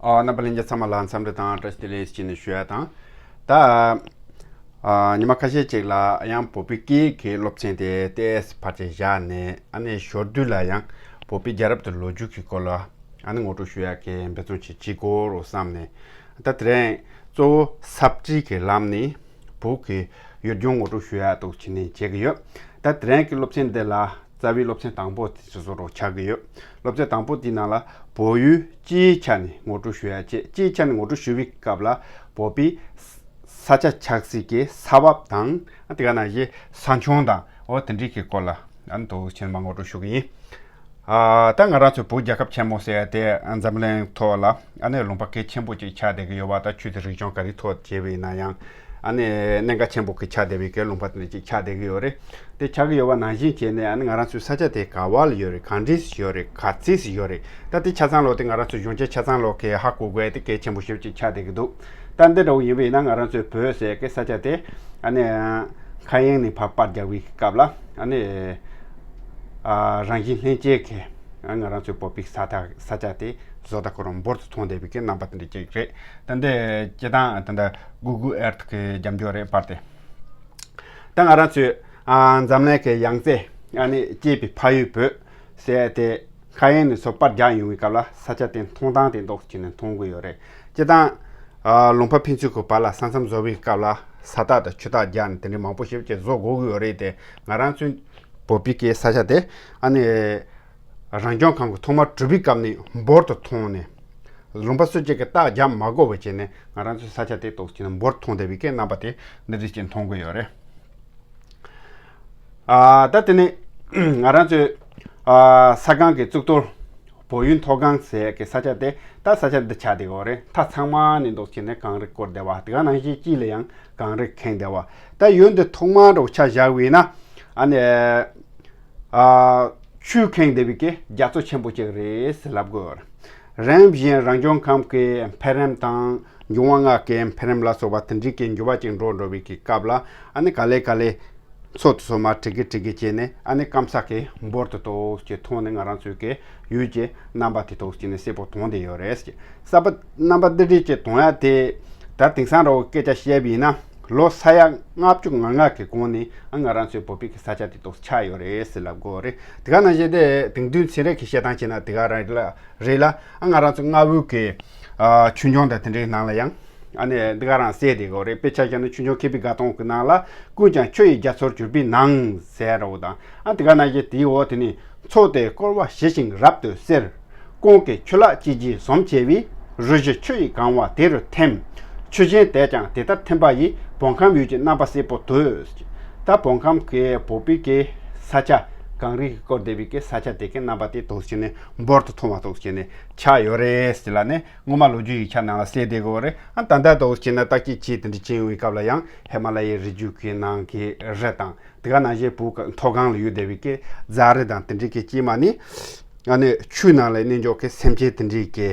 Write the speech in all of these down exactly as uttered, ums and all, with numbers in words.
ཨ། རྣམ་པ་ལྷན་རྒྱས་ཚང་མ་ལ་འཚམས་འདྲི་དང་བཀྲ་ཤིས་བདེ་ལེགས་ཞེས་ནས་ཞུ་ཡ་དང་། ད། ཨ། ཉི་མ་ཁ་ཤས་ཅིག་ལ་ཡང་བོད་པའི་སྐད་ཀྱི་སློབ་ཚན་དེ་ཏོག་ཙམ་བར་ཆད་བཞག་ནས། ཨ་ནི་ཞོར་དུས་ལ་ཡང་བོད་པའི་རྒྱལ་རབས་དང་ལོ་རྒྱུས་ཀྱི་སྐོར་ལ་ཨ་ནི་ངོ་སྤྲོད་ཞུ་ཡ་གི་འབད་བརྩོན་ཅིག་བྱེད་དགོས་རོགས་བསམ་ནས། ད་དེ་རིང་གཙོ་བོ་ས་བཀྲིས་ཀྱི་ལམ་ནས་བོད་ཀྱི་ཡུལ་ལྗོངས་ངོ་སྤྲོད་ཞུ་ཡ་འདུག་བྱས་ནས་བྱེད་ཀྱི་ཡོད། ད་དེ་རིང་གི་སློབ་ཚན་འདི་ལ་རྩ་བའི་སློབ་ཚན་དང་པོ་དེ་བཟོ་རོགས་ཆགས་ཀྱི་ཡོད། སློབ་ཚན་དང་པོ་དེའི་ནང་ལ་བོད་ཡུལ་སྤྱིའི་ཆ་ནས་ངོ་སྤྲོད་ཞུ་ཡ་བྱས། སྤྱིའི་ཆ་ནས་ངོ་སྤྲོད་ཞུ་བའི་སྐབས་ལ་བོད་པའི་ས་ཆ་ཆགས་སྲིད་ཀྱི་ས་བབ་དང་། དེ་ག་ནང་བཞིན་ས་མཆོང་དང་འོ་དེ་འདྲའི་གི་སྐོར་ལ་ཨ་ནི་འདུག་བྱས་ནས་མར་ངོ་སྤྲོད་ཞུ་གི་ཡིན། ཨ། ད་ང་རང་ཚོའི་བོད་རྒྱལ་ཁབ་ཆེན་མོ་ཟེར་ཡ་དེ་འཛམ་གླིང་ཐོག་ལ་ཨ་ནི་ལུང་པ་གལ་ཆེན་པོ་ཅིག་ཆགས་བསྡད་ཀྱི་ཡོད་པ། ད་ཆོས་དང་རིག་གཞུང་ག་རེའི་ཐོག་བྱས་པ་ཡིན་ན་ཡང་ཨ་ནི་གནད་འགག་ཆེན་པོ་གི་ཆགས་བསྡད་པའི་གི་ལུང་པ་དེ་འདྲ་ཅིག་ཆགས་བསྡད་ཀྱི་ཡོད་རེད། དེ་ཆགས་ཀྱི་ཡོད་པ་ནང་བཞིན་བྱས་ནས་ཨ་ནི་ང་རང་ཚོའི་ས་ཆ་དེ་ག་བ་ལ་ཡོད་རེད། ག་འདྲས་ཡོད་རེད། ག་ཚད་ཡོད་རེད། ད་དེ་ཆ་ཚང་ལོག་དེ་ང་རང་ཚོའི་གཞུང་ཆེན་ཆ་ཚང་ལོག་གི་ཧ་གོ་དགོས་དེ་གལ་ཆེན་པོ་ཞེ་པོ་ཅིག་ཆགས་བསྡད་ཀྱི་འདུག་ད་འདི་འདྲ་བོ་ཡིན་པ་ཡིན་ན་ང་རང་ཚོའི་བོད་ཟེར་གི་ས་ཆ་དེ་ཨ་ནི་མཁའ་དབྱིངས་ནས་ཕར་པར་རྒྱག་པའི་སྐབས་ལ་ཨ་ནི་ཨ་རང་བཞིན་ལྷན་སྐྱེས་ཀྱི་ཨ་ང་རང་ཚོའི་བོད་པའི་ས་ཐག་ས་ཆ་དེ་བཟོ་ལྟ་ཁོ་རང་འབུར་དུ་ཐོན་བསྡད་པའི་གི་རྣམ་པ་དེ་འདྲ་ཅིག་རེད། ད་འདི་སྤྱིར་བཏང་ད་ལྟ་Google Earth་གི་རྒྱབ་སྐྱོར་རེད་པར་དེ། ད་ང་རང་ཚོའི་ཨ་འཛམ་གླིང་གི་ཡང་རྩེ་ཨ་ནི་སྐྱེས་པའི་ཕ་ཡུལ་བོད་ཟེར་དེ་མཁའ་དབྱིངས་ནས་ཚུར་པར་རྒྱག་ཡོང་བའི་སྐབས་ལ་ས་ཆ་དེ་མཐོང་སྟངས་དེ་འདུག་བྱས་ནས་མཐོང་གི་ཡོད་རེད། སྤྱིར་བཏང་ཨ་ལུང་པ་ཕན་ཚུན་གྱི་བར་ལ་ས་མཚམས་བཟོ་བའི་སྐབས་ལ་ས་རྟགས་དང་ཆུ་རྟགས་རྒྱག་ནས་དེ་འདྲའི་མང་པོ་ཞེ་པོ་ཅིག་བཟོ་དགོས་ཀྱི་ཡོད་རེད་དེ། ང་རང་ཚོའི་བོད་པའི་གི་ས་ཆ་དེ་ཨ་ནི་རང་སྐྱོང་ཁང་གིས་ཐོག་མར་གྲུབ་པའི་སྐབས་ནས་འབུར་དུ་ཐོན་ནས། ལུང་པ་སུ་གཅིག་གིས་རྟགས་རྒྱག་མ་དགོས་པ་བྱས་ནས་ང་རང་ཚོའི་ས་ཆ་དེ་འདུག་བྱས་ནས་འབུར་ཐོན་བསྡད་པའི་གི་རྣམ་པ་དེ་འདི་འདྲ་ཅིག་མཐོང་གི་ཡོད་རེད། ཨ་ད་དེ་ནས་ང་རང་ཚོའི་ཨ་ས་ཁང་གི་གཙུག་ཏོར་བོད་ཡུལ་མཐོ་སྒང་ཟེར་གི་ས་ཆ་དེ། ད་ས་ཆ་འདི་ཆགས་བསྡད་ཡོད་རེད། མཐའ་ཚང་མ་ནས་འདུག་བྱས་ནས་གངས་རིས་བསྐོར་བསྡད་པ། དེ་ག་ནང་བཞིན་དཀྱིལ་ལ་ཡང་གངས་རིས་ཁེངས་བསྡད་པ། ད་ཡུལ་འདི་ཐོག་མ་འདྲ་བོ་ཆ་བཞག་པ་ཡིན་ན་ཨ་ནི། ཨ་ཆུས་ཁེངས་བསྡད་པའི་གི་རྒྱ་མཚོ་ཆེན་པོ་ཅིག་རེད་ཟེར་ལབ་དགོས། རིམ་བཞིན་རང་སྐྱོང་ཁམས་ཀྱི་འཕེལ་རིམ་དང་འབྱུང་བ་ལྔ་གི་འཕེལ་རིམ་ལ་སོགས་པ་དེ་འདྲའི་གི་འགྱུར་བ་ཅིག་འགྲོ་འགྲོ་བའི་གི་སྐབས་ལ་ཨ་ནི་ག་ལེ་ག་ལེ་མཚོ་དེ་ཚོ་མར་བྲི་གི་བྲི་གི་བྱས་ནས་ཨ་ནི་སྐམ་ས་གི་འབུར་དུ་ཏོག་ཙམ་མཐོང་ནས་ང་རང་ཚོའི་གི་ཡུལ་གྱི་རྣམ་པ་དེ་ཏོག་ཙམ་ནས་གསལ་པོ་མཐོང་བསྡད་ཡོད་རེད། གསལ་པོ་རྣམ་པ་འདི་འདྲའི་ཅིག་མཐོང་ཡ་དེ། ད་དེང་སང་འདྲ་བོ་སྐད་ཆ་བཤད་པ་ཡིན་ན་ལོ་ས་ཡ་ལྔ་བཅུ་ང་ལྔ་གི་གོང་ནས་ཨ་ང་རང་ཚོའི་བོད་པའི་གི་ས་ཆ་དེ་ཏོག་ཙམ་ཆགས་ཡོད་རེད་ཟེར་ལབ་དགོས་རེད། དེ་ག་ནང་བཞིན་དེ་དེང་དུས་ཚན་རིག་གི་བཤད་སྟངས་བྱས་ན་དེ་ག་རང་རེད་ལ། རེད་ལ། ཨ་ང་རང་ཚོ་རྔ་བོད་ཀྱི་ཨ་ཆོས་འབྱུང་དང་དེ་འདྲའི་ནང་ལ་ཡང་ཨ་ནི་འདི་ག་རང་གསལ་བསྡད་ཡོད་རེད། དཔེ་ཆ་བཞག་ན་ཆོས་འབྱུང་མཁས་པའི་དགའ་སྟོན་གྱི་ནང་ལ་ཀུན་ཀྱང་ཆུ་ཡི་རྒྱ་མཚོར་གྱུར་པའི་ནང་ཟེར་རོ་དང་། ཨ་དེ་ག་ནང་བཞིན་དེའི་འོག་དེ་ནི་མཚོ་དེ་བསྐོར་བ་ཞི་ཞིང་རབ་ཏུ་གསལ། ཀུན་གྱིས་ཆུ་ལྷག་ཅེས་བགྱིས་ཟོམ་བྱས་པའི། རུ་བཞི་ཆུ་ཡིས་གང་བ་དེ་རུ་ཐིམ། ཆུ་ཆེན་དེས་ཀྱང་དེ་ལྟར་ཐིམ་པ་ཡིས། བོད་ཁམས་ཡུལ་གྱི་རྣམ་པ་གསལ་པོ་དུ། ད་བོད་ཁམས་ཀྱི་བོད་པའི་གི་ས་ཆ་གངས་རིས་ཀྱིས་བསྐོར་བསྡད་པའི་གི་ས་ཆ་དེ་གི་རྣམ་པ་དེ་འདུག་བྱས་ནས་འབུར་དུ་མཐོང་བ་འདུག་བྱས་ནས་ཆགས་ཡོད་རེད་ཟེར་ལབ་ནས་སྔོན་མ་ལོ་རྒྱུས་ཡིག་ཆ་ནང་ལ་གསལ་བསྡད་ཡོད་རེད། ཨ་ད་ལྟ་འདུག་བྱས་ན་བརྟག་དཔྱད་བྱས་དེ་འདྲ་བྱས་ཡོང་བའི་སྐབས་ལ་ཡང་ཧི་མ་ལ་ཡའི་རི་རྒྱུད་ཀྱི་ནང་གི་རི་དང་། དེ་ག་ནང་བཞིན་བོད་ཀྱི་མཐོ་སྒང་ལ་ཡོད་བསྡད་པའི་གི་རྫ་རི་དང་དེ་འདྲའི་གི་སྐྱེས་མ་ནི། ཨ་ནི་ཆུའི་ནང་ལ་གནས་འཇོག་གི་སེམས་ཅན་དེ་འདྲའི་གི་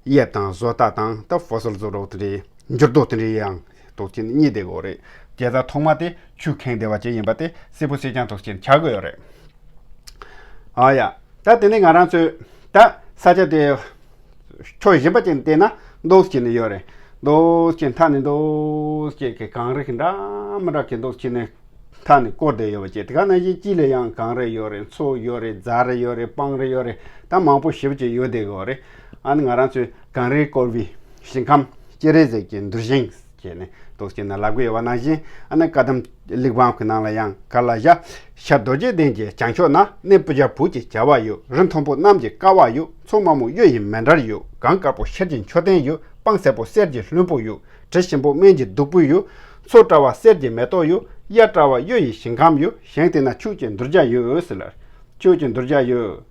དབྱིབས་དང་བཟོ་ལྟ་དང་ད་ཕོ་སིལ་བཟོ་འདྲ་བོ་དེ་འདྲའི་འགྱུར་ལྡོག་དེ་འདྲའི་ཡང་འདུག་ཅིང་རྙེད་བསྡད་ཡོད་རེད། དེ་ལྟར་ཐོག་མ་དེ་ཆུས་ཁེངས་བསྡད་པ་ཅིག་ཡིན་པ་དེ་གསལ་པོ་གསལ་རྐྱང་འདུག་ཅིང་ཆགས་ཀྱི་ཡོད་རེད། ཨ་ཡ། ད་དེ་ནས་ང་རང་ཚོས་ད་ས་ཆ་དེ་ཕྱོགས་གཞན་པ་ཅིག་ནས་བལྟས་ན་འདུག་ཅིང་ནས་ཡོད་རེད། འདུག་ཅིང་མཐའ་ནས་འདུག་ཅིང་གི་གངས་རི་གི་འདྲ་མི་འདྲ་གི་འདུག་ཅིང་ནས་མཐའ་ནས་བསྐོར་བསྡད་ཡོད་པ་བཅས། དེ་ག་ནང་བཞིན་དཀྱིལ་ལ་ཡང་གངས་རི་ཡོད་རེད། མཚོ་ཡོད་རེད། རྫ་རི་ཡོད་རེད། སྤང་རི་ཡོད་རེད། ད་མང་པོ་ཞེ་པོ་ཅིག་ཡོད་བསྡད་ཡོད་རེད། ཨ་ནི་ང་རང་ཚོས་གངས་རིས་བསྐོར་བའི་ཞིང་ཁམས་སྤྱན་རས་གཟིགས་ཀྱི་འདུལ་ཞིང་ཅེས་ནས་འདུག་ཅིང་ནས་ལབ་ཀྱི་ཡོད་པ་ནང་བཞིན། ཨ་ནི་བཀའ་གདམས་གླེགས་བམ་གྱི་ནང་ལ་ཡང་ག་ལ་བཞག་ཤར་རྡོ་རྗེ་གདན་གྱི་བྱང་ཕྱོགས་ན། གནས་སྤུ་རྒྱལ་བོད་ཀྱི་བྱ་བ་ཡོད། རི་མཐོན་པོ་གནམ་གྱི་ཀ་བ་ཡོད། མཚོ་དམའ་མོ་གཡུ་ཡི་མཎྜལ་ཡོད། གངས་དཀར་པོ་ཤེལ་གྱི་མཆོད་རྟེན་ཡོད། སྤང་སེར་པོ་གསེར་གྱི་ལྷུན་པོ་ཡོད། དྲི་ཞིམ་པོ་སྨན་གྱི་བདུག་སྤོས་ཡོད། མཚོ་བཀྲ་བ་གསེར་གྱི་མེ་ཏོག་ཡོད། གཡའ་བཀྲ་བ་གཡུ་ཡི་ཞིང་ཁམས་ཡོད། ཞིང་དེ་ན་ཆོས་ཀྱི་གདུལ་བྱ་ཡོད་ཟེར་ལ། ཆོས་ཀྱི་གདུལ་བྱ་ཡོད།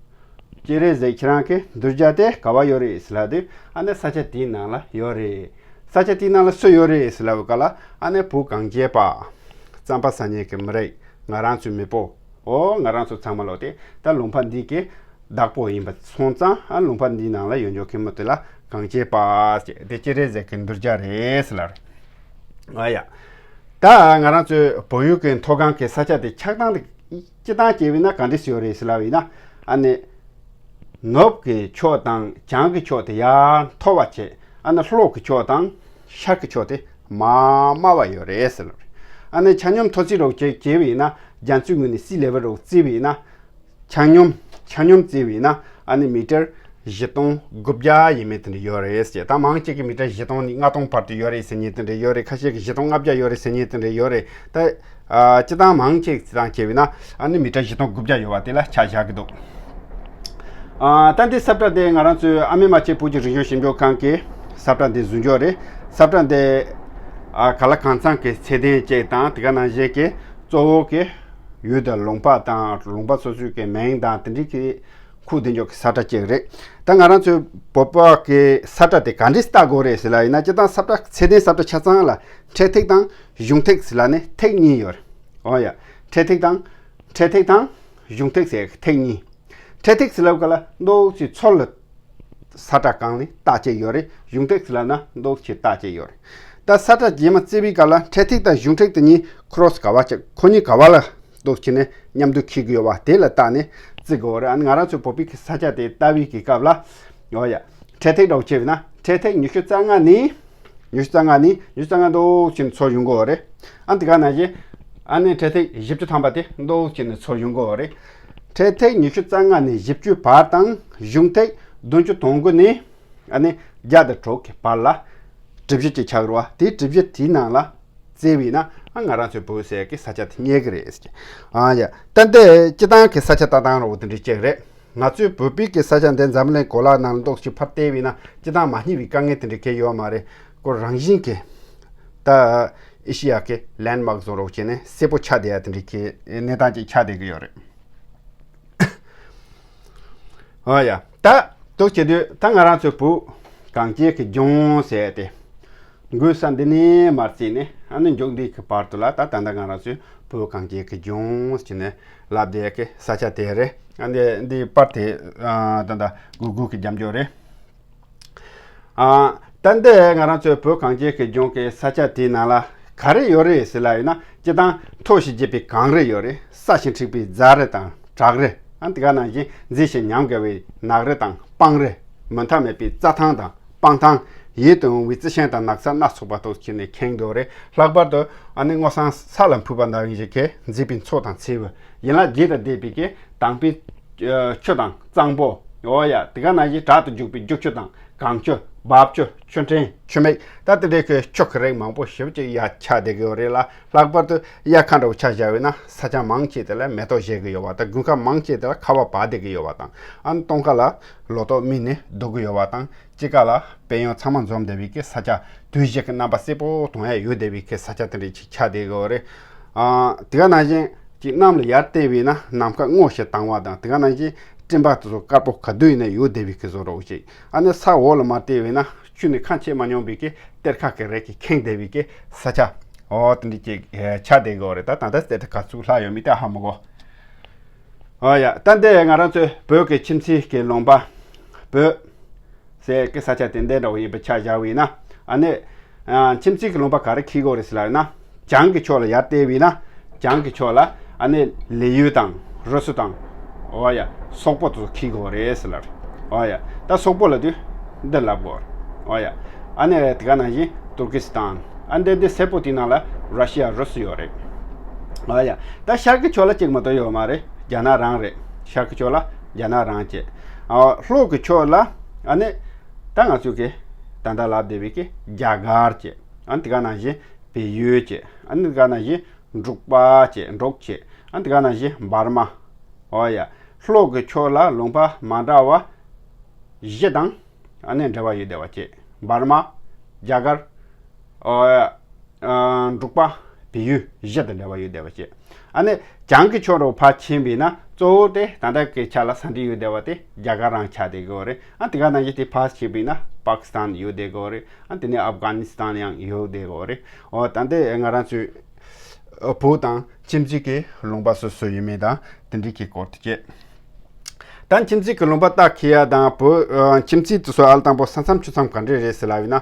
སྤྱན་རས་གཟིགས་ཁྱེད་རང་གི་གདུལ་བྱ་དེ་ག་བ་ཡོད་རེད་ཟེར་ལབ་དུས། ཨ་ནི་ས་ཆ་དེའི་ནང་ལ་ཡོད་རེད། ས་ཆ་དེའི་ནང་ལ་སུ་ཡོད་རེད་ཟེར་ལབ་པའི་སྐབས་ལ། ཨ་ནི་བོད་གངས་ཅན་པ། གཙང་པ་ས་གནས་ཀྱི་མི་རིགས། ང་རང་ཚོའི་མེས་པོ། ཨོ་ང་རང་ཚོ་ཚང་མ་ལོ་དེ་ད་ལུང་པ་འདི་གི་བདག་པོ་ཡིན་པ་སོང་ཙང་། ཨ་ལུང་པ་འདིའི་ནང་ལ་ཡོད་འཇོག་གི་མི་དེ་ལ་གངས་ཅན་པ་ཟེར། དེ་སྤྱན་རས་གཟིགས་ཀྱི་གདུལ་བྱ་རེད་ཟེར་ལབ་རེད། ཨ་ཡ། ད་ང་རང་ཚོའི་བོད་ཡུལ་གྱི་མཐོ་སྒང་གི་ས་ཆ་དེ་ཆགས་སྟངས་དེ། སྤྱིར་བཏང་བྱས་པ་ཡིན་ན་ག་འདྲས་ཡོད་རེད་ཟེར་ལབ་པ་ཡིན་ན། ཨ་ནི། ནུབ་ཀྱི་ཕྱོགས་དང་བྱང་གི་ཕྱོགས་དེ་ཡར་མཐོ་བ་བྱས། ཨ་ནི་ལྷོ་གི་ཕྱོགས་དང་ཤར་གི་ཕྱོགས་དེ་མ་དམའ་བ་ཡོད་རེད་ཟེར་ལབ་རེད། ཨ་ནི་ཆ་སྙོམས་མཐོ་ཚད་རོགས་བྱས་བྱས་པ་ཡིན་ན། རྒྱ་མཚོའི་ངོས་ནས་སི་ལེ་ཝལ་རོགས་བརྩིས་པ་ཡིན་ན། ཆ་སྙོམས་ཆ་སྙོམས་བརྩིས་པ་ཡིན་ན། ཨ་ནི་མི་ཊར་བཞི་སྟོང་དགུ་བརྒྱ་ཡས་མས་དེ་འདྲ་ཡོད་རེད་ཟེར། ད་མང་ཆེ་གི་མི་ཊར་བཞི་སྟོང་ནས་ལྔ་སྟོང་བར་དུ་ཡོད་རེད་ཟེར་མཁན་དེ་འདྲ་ཡོད་རེད། ཁ་ཤས་ཀྱི་བཞི་སྟོང་ལྔ་བརྒྱ་ཡོད་རེད་ཟེར་མཁན་དེ་འདྲ་ཡོད་རེད། ད་ཨ་སྤྱིར་བཏང་མང་ཆེ་སྤྱིར་བཏང་བྱས་པ་ཡིན་ན། ཨ་ནི་མི་ཊར་བཞི་སྟོང་དགུ་བརྒྱ་ཡོད་པ་དེ་ལ་ཆ་བཞག་གི་འདུག་ཨ་ད་འདི་ས་བཀྲ་དེ་ང་རང་ཚོའི་ཨ་མེ་རྨ་ཆེན་བོད་ཀྱི་རིག་གཞུང་ཞིབ་འཇུག་ཁང་གི་ས་བཀྲ་འདི་བཟོ་འཇོག་རེད། ས་བཀྲ་འདི་ཨ་ག་ལ་གང་འཚམ་གྱི་ཚད་ལྡན་ཅིག་དང་། དེ་ག་ནང་བཞིན་གྱི་གཙོ་བོ་གི་ཡུལ་དང་ལུང་པ་དང་ལུང་པ་སོ་སོའི་གི་མིང་དང་དེ་འདྲའི་གི་ཁུངས་ལྡན་འཇོག་གི་ས་བཀྲ་ཅིག་རེད། ད་ང་རང་ཚོའི་བོད་པ་གི་ས་བཀྲ་དེ་ག་འདྲས་ལྟ་དགོས་རེད་ཟེར་ལབ་ཡིན་ན། སྤྱིར་བཏང་ས་བཀྲ་ཚད་ལྡན་ས་བཀྲ་ཆ་ཚང་ལ་འཕྲེད་ཐིག་དང་གཞུང་ཐིག་ཟེར་ལབ་ནས་ཐིག་གཉིས་ཡོད་རེད། འོ་ཡ། འཕྲེད་ཐིག་དང་། འཕྲེད་ཐིག་དང་གཞུང་ཐིག་ཟེར་ཐིག་གཉིས། འཕྲེད་ཐིག་ཟེར་ལབ་ག་ལ་མདོག་ཅིག་ཚུར་ལ་ས་བཀྲ་སྒང་ལ་རྟགས་བཅད་ཡོད་རེད། གཞུང་ཐིག་ཟེར་ལབ་ན་མདོག་ཅིག་རྟགས་བཅད་ཡོད་རེད། ད་ས་བཀྲ་རྗེས་མ་བརྩི་བའི་སྐབས་ལ་འཕྲེད་ཐིག་དང་གཞུང་ཐིག་དེ་གཉིས་ཁོ་རོ་སི་ག་བ་བྱས། ཁོ་གཉིས་ག་བ་ལ་མདོག་ཅིག་ནས་མཉམ་དུ་འཁེལ་གྱི་ཡོད་པ་དེ་ལ་བལྟས་ནས་བརྩི་དགོས་རེད། ཨ་ནི་ང་རང་ཚོའི་བོད་པའི་གི་ས་ཆ་དེ་ལྟ་བའི་གི་སྐབས་ལ། འོ་ཡ། འཕྲེད་ཐིག་འདྲ་བོ་བྱས་པ་ཡིན་ན། འཕྲེད་ཐིག་ཉི་ཤུ་རྩ་ལྔ་ནས། ཉི་ཤུ་རྩ་ལྔ་ནས་ཉི་ཤུ་རྩ་ལྔ་མདོག་ཅིག་ནས་ཚུར་ཡོང་གི་ཡོད་རེད། ཨ་དེ་ག་ནང་བཞིན། ཨ་ནི་འཕྲེད་ཐིག་བཞི་བཅུ་ཐམ་པ་དེ་མདོག་ཅིག་ནས་ཚུར་ཡོང་གི་ཡོད་རེད། འཕྲེད་ཐིག་ཉི་ཤུ་རྩ་ལྔ་ནས་བཞི་བཅུ་བར་དང་། གཞུང་ཐིག་བདུན་ཅུ་དོན་དགུ་ནས། ཨ་ནི་བརྒྱ་དང་དྲུག་གི་བར་ལ་གྲུ་བཞི་ཅིག་ཆགས་ཀྱི་རེད་པ། དེའི་གྲུ་བཞི་དེའི་ནང་ལ་བརྩིས་པ་ཡིན་ན། ཨ་ང་རང་ཚོའི་བོད་ཟེར་གི་ས་ཆ་དེ་རྙེད་གི་རེད་ཟེར་གི། ཨ་ཡ། ད་འདི་སྤྱིར་བཏང་གི་ས་ཆ་ལྟ་སྟངས་འདྲ་བོ་དེ་འདྲ་ཅིག་རེད། ང་ཚོའི་བོད་པའི་གི་ས་ཆ་འདི་འཛམ་གླིང་གོ་ལ་ནང་ལ་མདོག་ཅིག་ཕར་བལྟས་པ་ཡིན་ན། སྤྱིར་བཏང་མ་རྙེད་པའི་དཀའ་ངལ་དེ་འདྲ་གང་ཡང་ཡོད་མ་རེད། ཁོ་རང་བཞིན་གྱིས་ད་ཨེ་ཤི་ཡ་གི་ལེན་མཱརཀ་བཟོ་འདྲ་བོ་བྱས་ནས་གསལ་པོ་ཆགས་བསྡད་ཡ་དེ་འདྲ་གི་གནས་སྟངས་ཅིག་ཆགས་བསྡད་ཀྱི་ཡོད་རེད། ཨོ་ཡ། ད་འདུག་བྱེད་དུས་ད་ང་རང་ཚོའི་བོད་གངས་ཅན་གྱི་ལྗོངས་ཟེར་ཏེ། འགོས་ས་འདི་ནས་མར་བརྩིས་ནས། ཨ་ནི་མཇུག་འདི་གི་བར་དུ་ལ། ད་ད་ལྟ་ང་རང་ཚོའི་བོད་གངས་ཅན་གྱི་ལྗོངས་ཟེར་ནས་ལབ་བསྡད་ཀྱི་ས་ཆ་དེ་རེད། ཨ་འདི་འདི་པར་དེ་ཨ་ད་ལྟ་གུ་གུ་གི་རྒྱབ་ལྗོངས་རེད། ཨ་ད་འདི་ང་རང་ཚོའི་བོད་གངས་ཅན་གྱི་ལྗོངས་ཀྱི་ས་ཆ་དེའི་ནང་ལ་ག་རེ་ཡོད་རེད་ཟེར་ལབ་ཡིན་ན། སྤྱིར་བཏང་མཐོ་ཞིང་རྒྱས་པའི་གངས་རི་ཡོད་རེད། སྲ་ཞིང་མཁྲེགས་པའི་རྫ་རི་དང་བྲག་རི། ཨ་དེ་ག་ནང་བཞིན་མཛེས་ཤིང་ཉམས་དགའ་བའི་ནགས་རི་དང་སྤང་རི། མུ་མཐའ་མེད་པའི་རྩྭ་ཐང་དང་སྤང་ཐང་། ཡིད་དུ་འོང་བའི་རྩི་ཤིང་དང་ནགས་ཚལ་སྣ་ཚོགས་པ་ཐོག་ཁྱེར་ནས་ཁེངས་འདུག་རེད། ལྷག་པར་དུ་ཨ་ནི་སྔོ་བསངས་ས་ལ་ཕུལ་བ་ནང་བཞིན་གྱི་མཛེས་པའི་མཚོ་དང་མཚེའུ། ཡན་ལག་བརྒྱད་དང་ལྡན་པའི་གི་དྭངས་པའི་ཆུ་དང་གཙང་པོ། འོ་ཡ། དེ་ག་ནང་བཞིན་བྲག་ཏུ་རྒྱུག་པའི་རྒྱུག་ཆུ་དང་གངས་ཆུ། འབབ་ཆུ། ཆུ་ཕྲན། ཆུ་མིག། ད་དེ་འདྲའི་གི་ཆུ་གི་རིགས་མང་པོ་ཞེ་པོ་ཅིག་ཡར་ཆགས་བསྡད་ཀྱི་ཡོད་རེད་ལ། ལྷག་པར་དུ་དབྱར་ཁ་འདྲ་བོ་ཆ་བཞག་པ་ཡིན་ན། ས་ཆ་མང་ཆེ་དེ་ལ་མེ་ཏོག་བཞད་ཀྱི་ཡོད་པ་དང་། དགུན་ཁ་མང་ཆེ་དེ་ལ་ཁ་བ་འབབ་བསྡད་ཀྱི་ཡོད་པ་དང་། ཨ་ནི་སྟོན་ཁ་ལ་ལོ་ཏོག་སྨིན་ནས་སྡུག་གི་ཡོད་པ་དང་། དཔྱིད་ཀ་ལ་དཔལ་ཡོན་ཚང་མ་འཛོམས་བསྡད་པའི་གི་ས་ཆ། དུས་བཞི་གི་རྣམ་པ་གསལ་པོ་མཐོང་ཡ་ཡོད་བསྡད་པའི་གི་ས་ཆ་དེ་འདྲ་ཅིག་ཆགས་བསྡད་ཀྱི་ཡོད་རེད། ཨ་དེ་ག་ནང་བཞིན་ཅིག་གནམ་ལ་ཡར་བལྟས་པ་ཡིན་ན་ནམ་མཁའ་སྔོ་ཞིང་དྭངས་པ་དང་། དེ་ག་ནང་བཞིན་སྤྲིན་པ་དེ་ཚོ་དཀར་པོ་ག་དུས་ཡིན་ན་ཡོད་བསྡད་པའི་གི་བཟོ་འདྲ་བོ་ཅིག། ཨ་ནི་ས་འོག་ལ་མར་བལྟས་པ་ཡིན་ན་ཆུ་ནས་ཁ་ཕྱེ་མ་མྱོང་བའི་གི་གཏེར་ཁ་གི་རས་ཀྱིས་ཁེངས་བསྡད་པའི་གི་ས་ཆ། འོ་དེ་འདྲ་ཅིག་ཆགས་བསྡད་ཀྱི་ཡོད་རེད། ད་ད་ལྟ་གཏེར་ཁ་ཚུར་ལྷག་ཡོད་མེད་དེ་ཧ་མ་གོ། ཨ་ཡ། ད་འདི་ང་རང་ཚོའི་བོད་ཀྱི་ཁྱིམ་མཚེས་ཀྱི་ལུང་པ། བོད་ཟེར་གྱི་ས་ཆ་དེ་འདི་འདྲ་བོ་ཡིན་པ་ཆ་བཞག་པ་ཡིན་ན། ཨ་ནི་ཨ་ཁྱིམ་མཚེས་ཀྱི་ལུང་པ་ག་རེ་འཁེལ་གྱི་ཡོད་རེད་ཟེར་ལབ་ན། བྱང་གི་ཕྱོགས་ལ་ཡར་བལྟས་པ་ཡིན་ན། བྱང་གི་ཕྱོགས་ལ་ཨ་ནི་ལི་ཡུལ་དང་རུ་སུ་དང་། འོ་ཡ། སོག་པོ་དེ་ཚོ་འཁེལ་གྱི་ཡོད་རེད་ཟེར་ལབ་རེད། འོ་ཡ། ད་སོག་པོ་ལབ་དུས་འདི་ལབ་དགོས་རེད། འོ་ཡ། ཨ་ནི་དེ་ག་ནང་བཞིན་ཏུར་ཀི་སི་ཐན། ཨ་འདི་འདི་སེར་པོ་དེའི་ནང་ལ་ར་ཤི་ཡ་རུ་སུ་ཡོད་རེད། ཨ་ཡ། ད་ཤར་གྱི་ཕྱོགས་ལ་གཅིག་མ་གཏོགས་ཡོད་མ་རེད། རྒྱ་ནག་རང་རེད། ཤར་གྱི་ཕྱོགས་ལ་རྒྱ་ནག་རང་བྱས། ཨ་ལྷོ་གི་ཕྱོགས་ལ་ཨ་ནི་ད་ང་ཚོ་གི་ད་ལྟ་ལབ་བསྡད་པའི་གི་རྒྱ་གར་བྱས། ཨ་ནི་དེ་ག་ནང་བཞིན་བལ་ཡུལ་བྱས། ཨ་ནི་དེ་ག་ནང་བཞིན་འབྲུག་པ་བྱས། འབྲུག་བྱས། ཨ་ནི་དེ་ག་ནང་བཞིན་འབར་མ། ཨོ་ཡ། ལྷོ་གི་ཕྱོགས་ལ་ལུང་པ་མ་འདྲ་བ་བཞི་དང་ཨ་ནི་འབྲེལ་བ་ཡོད་བསྡད་པ་བྱས། འབར་མ། རྒྱ་གར། ཨོ་ཡ། ཨ་འབྲུག་པ། བལ་ཡུལ་བཞི་དང་འབྲེལ་བ་ཡོད་བསྡད་པ་བྱས། ཨ་ནི་བྱང་གི་ཕྱོགས་རུ་ཕར་ཕྱིན་པས་ན་གཙོ་བོ་དེ་ད་ལྟ་གི་ཆ་ལ་ས་འདྲི་ཡོད་བསྡད་པ་དེ་རྒྱ་གར་རང་ཆགས་བསྡད་ཀྱི་ཡོད་རེད། ཨ་དེ་ག་ནང་བཞིན་དེ་ཕར་ཕྱིན་པས་ན་པ་ཀི་སི་ཐན་ཡོད་བསྡད་ཀྱི་ཡོད་རེད། ཨ་དེ་ནས་ཨབ་གྷ་ནི་སི་ཐན་ཡང་ཡོད་བསྡད་ཀྱི་ཡོད་རེད། ཨོ་ད་ལྟ་ང་རང་ཚོའི་བོད་དང་ཁྱིམ་མཚེས་ཀྱི་ལུང་པ་སོ་སོ་ཡིན་མིན་དང་དེ་འདྲའི་གི་སྐོར་དེ་བྱས། ད་ཁྱིམ་མཚེས་ཀྱི་ལུང་པ་ལྟ་འཁེལ་ཡ་དང་བོད་ཨ་ཁྱིམ་མཚེས་དེ་ཚོ་ཨ་ལ་དང་པོ་ས་མཚམས་ཆུ་མཚམས་ག་འདྲས་རེད་ཟེར་ལབ་ཡིན་ན།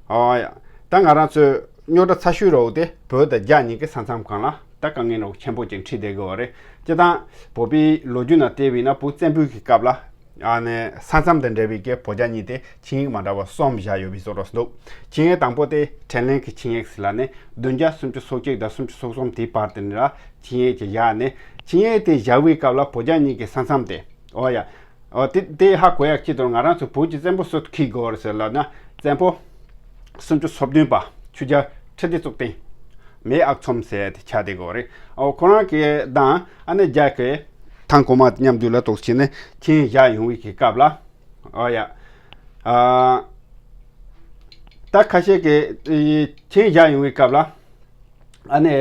ཨོ་ཡ། ད་ང་རང་ཚོའི་རྙོག་དྲ་ཚ་ཤོས་རོགས་དེ་བོད་དང་རྒྱ་གཉིས་ཀྱི་ས་མཚམས་སྒང་ལ་ད་དཀའ་ངལ་རོགས་ཆེན་པོ་ཅིག་འཕྲད་བསྡད་ཀྱི་ཡོད་རེད། སྤྱིར་བཏང་བོད་པའི་ལོ་རྒྱུས་ནང་བལྟས་པ་ཡིན་ན་བོད་བཙན་པོའི་གི་སྐབས་ལ། ཨ་ནི་ས་མཚམས་དང་འབྲེལ་བའི་གི་བོད་རྒྱ་གཉིས་དེ་ཆིངས་ཡིག་མ་འདྲ་བ་གསུམ་བཞག་ཡོད་པའི་བཟོ་འདྲ་འདུག་ཆིངས་ཡིག་དང་པོ་དེ་ཁྲེན་ལེན་གྱི་ཆིངས་ཡིག་ཟེར་ལབ་ནས་བདུན་བརྒྱ་སུམ་ཅུ་སོ་གཅིག་དང་སུམ་ཅུ་སོ་གསུམ་དེའི་བར་དེ་ནས་ལ་ཆིངས་ཡིག་ཅིག་བཞག་ནས་ཆིངས་ཡིག་དེ་བཞག་པའི་སྐབས་ལ་བོད་རྒྱ་གཉིས་ཀྱི་ས་མཚམས་དེ། ཨོ་ཡ། ཨོ་དེ་དེ་ཧ་གོ་ཡག་ཅི་དང་ང་རང་ཚོ་བོད་ཀྱི་བཙན་པོ་སུ་འཁྱེར་དགོས་རེད་ཟེར་ལབ་ན་བཙན་པོ་སུམ་ཅུ་སོ་བདུན་པ་ཆོས་རྒྱལ་ཁྲི་ལྡེ་གཙུག་བརྟན་མེས་ཨག་ཚོམ་ཟེར་དེ་ཆགས་བསྡད་དགོས་རེད། ཨོ་ཁོ་རང་གི་དང་ཨ་ནི་རྒྱ་གི་ཐང་གོང་མ་མཉམ་དུ་ལ་གཏོགས་བྱས་ནས་ཆིངས་བཞག་ཡོང་བའི་གི་སྐབས་ལ། ཨོ་ཡ། ཨ་ད་ཁ་ཤས་ཀྱི་ཆིངས་བཞག་ཡོང་བའི་སྐབས་ལ། ཨ་ནི་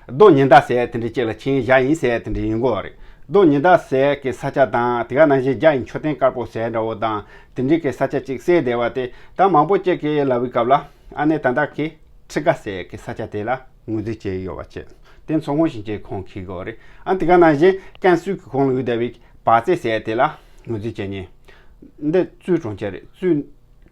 རྡོ་ཉི་ཟླ་ཟེར་དེ་འདྲའི་ཅིག་ལ་ཆིངས་བཞག་ཡིན་ཟེར་དེ་འདྲ་ཡིན་དགོས་རེད། རྡོ་ཉི་ཟླ་ཟེར་གི་ས་ཆ་དང་དེ་ག་ནང་བཞིན་རྒྱ་ཡི་མཆོད་རྟེན་དཀར་པོ་ཟེར་འདྲ་བོ་དང་དེ་འདྲའི་གི་ས་ཆ་ཅིག་གསལ་བསྡད་པ་དེ་ད་མང་པོ་ཅིག་གིས་ལབ་པའི་སྐབས་ལ་ཨ་ནི་ད་ལྟ་གི་ཁྲི་ཀ་ཟེར་གི་ས་ཆ་དེ་ལ་ངོས་འཛིན་བྱས་ཡོད་པ་བྱས། དེ་མཚོ་སྔོན་ཞིང་ཆེན་ཁོངས་འཁེལ་དགོས་རེད། ཨ་དེ་ག་ནང་བཞིན་ཀན་སུའུ་གི་ཁོངས་ལ་ཡོད་བསྡད་པའི་བ་ཙེ་ཟེར་དེ་ལ་ངོས་འཛིན་བྱས་ཉེ། འདི་ཙུའུ་གྲོང་ཁྱེར་རེད། ཙུའུ་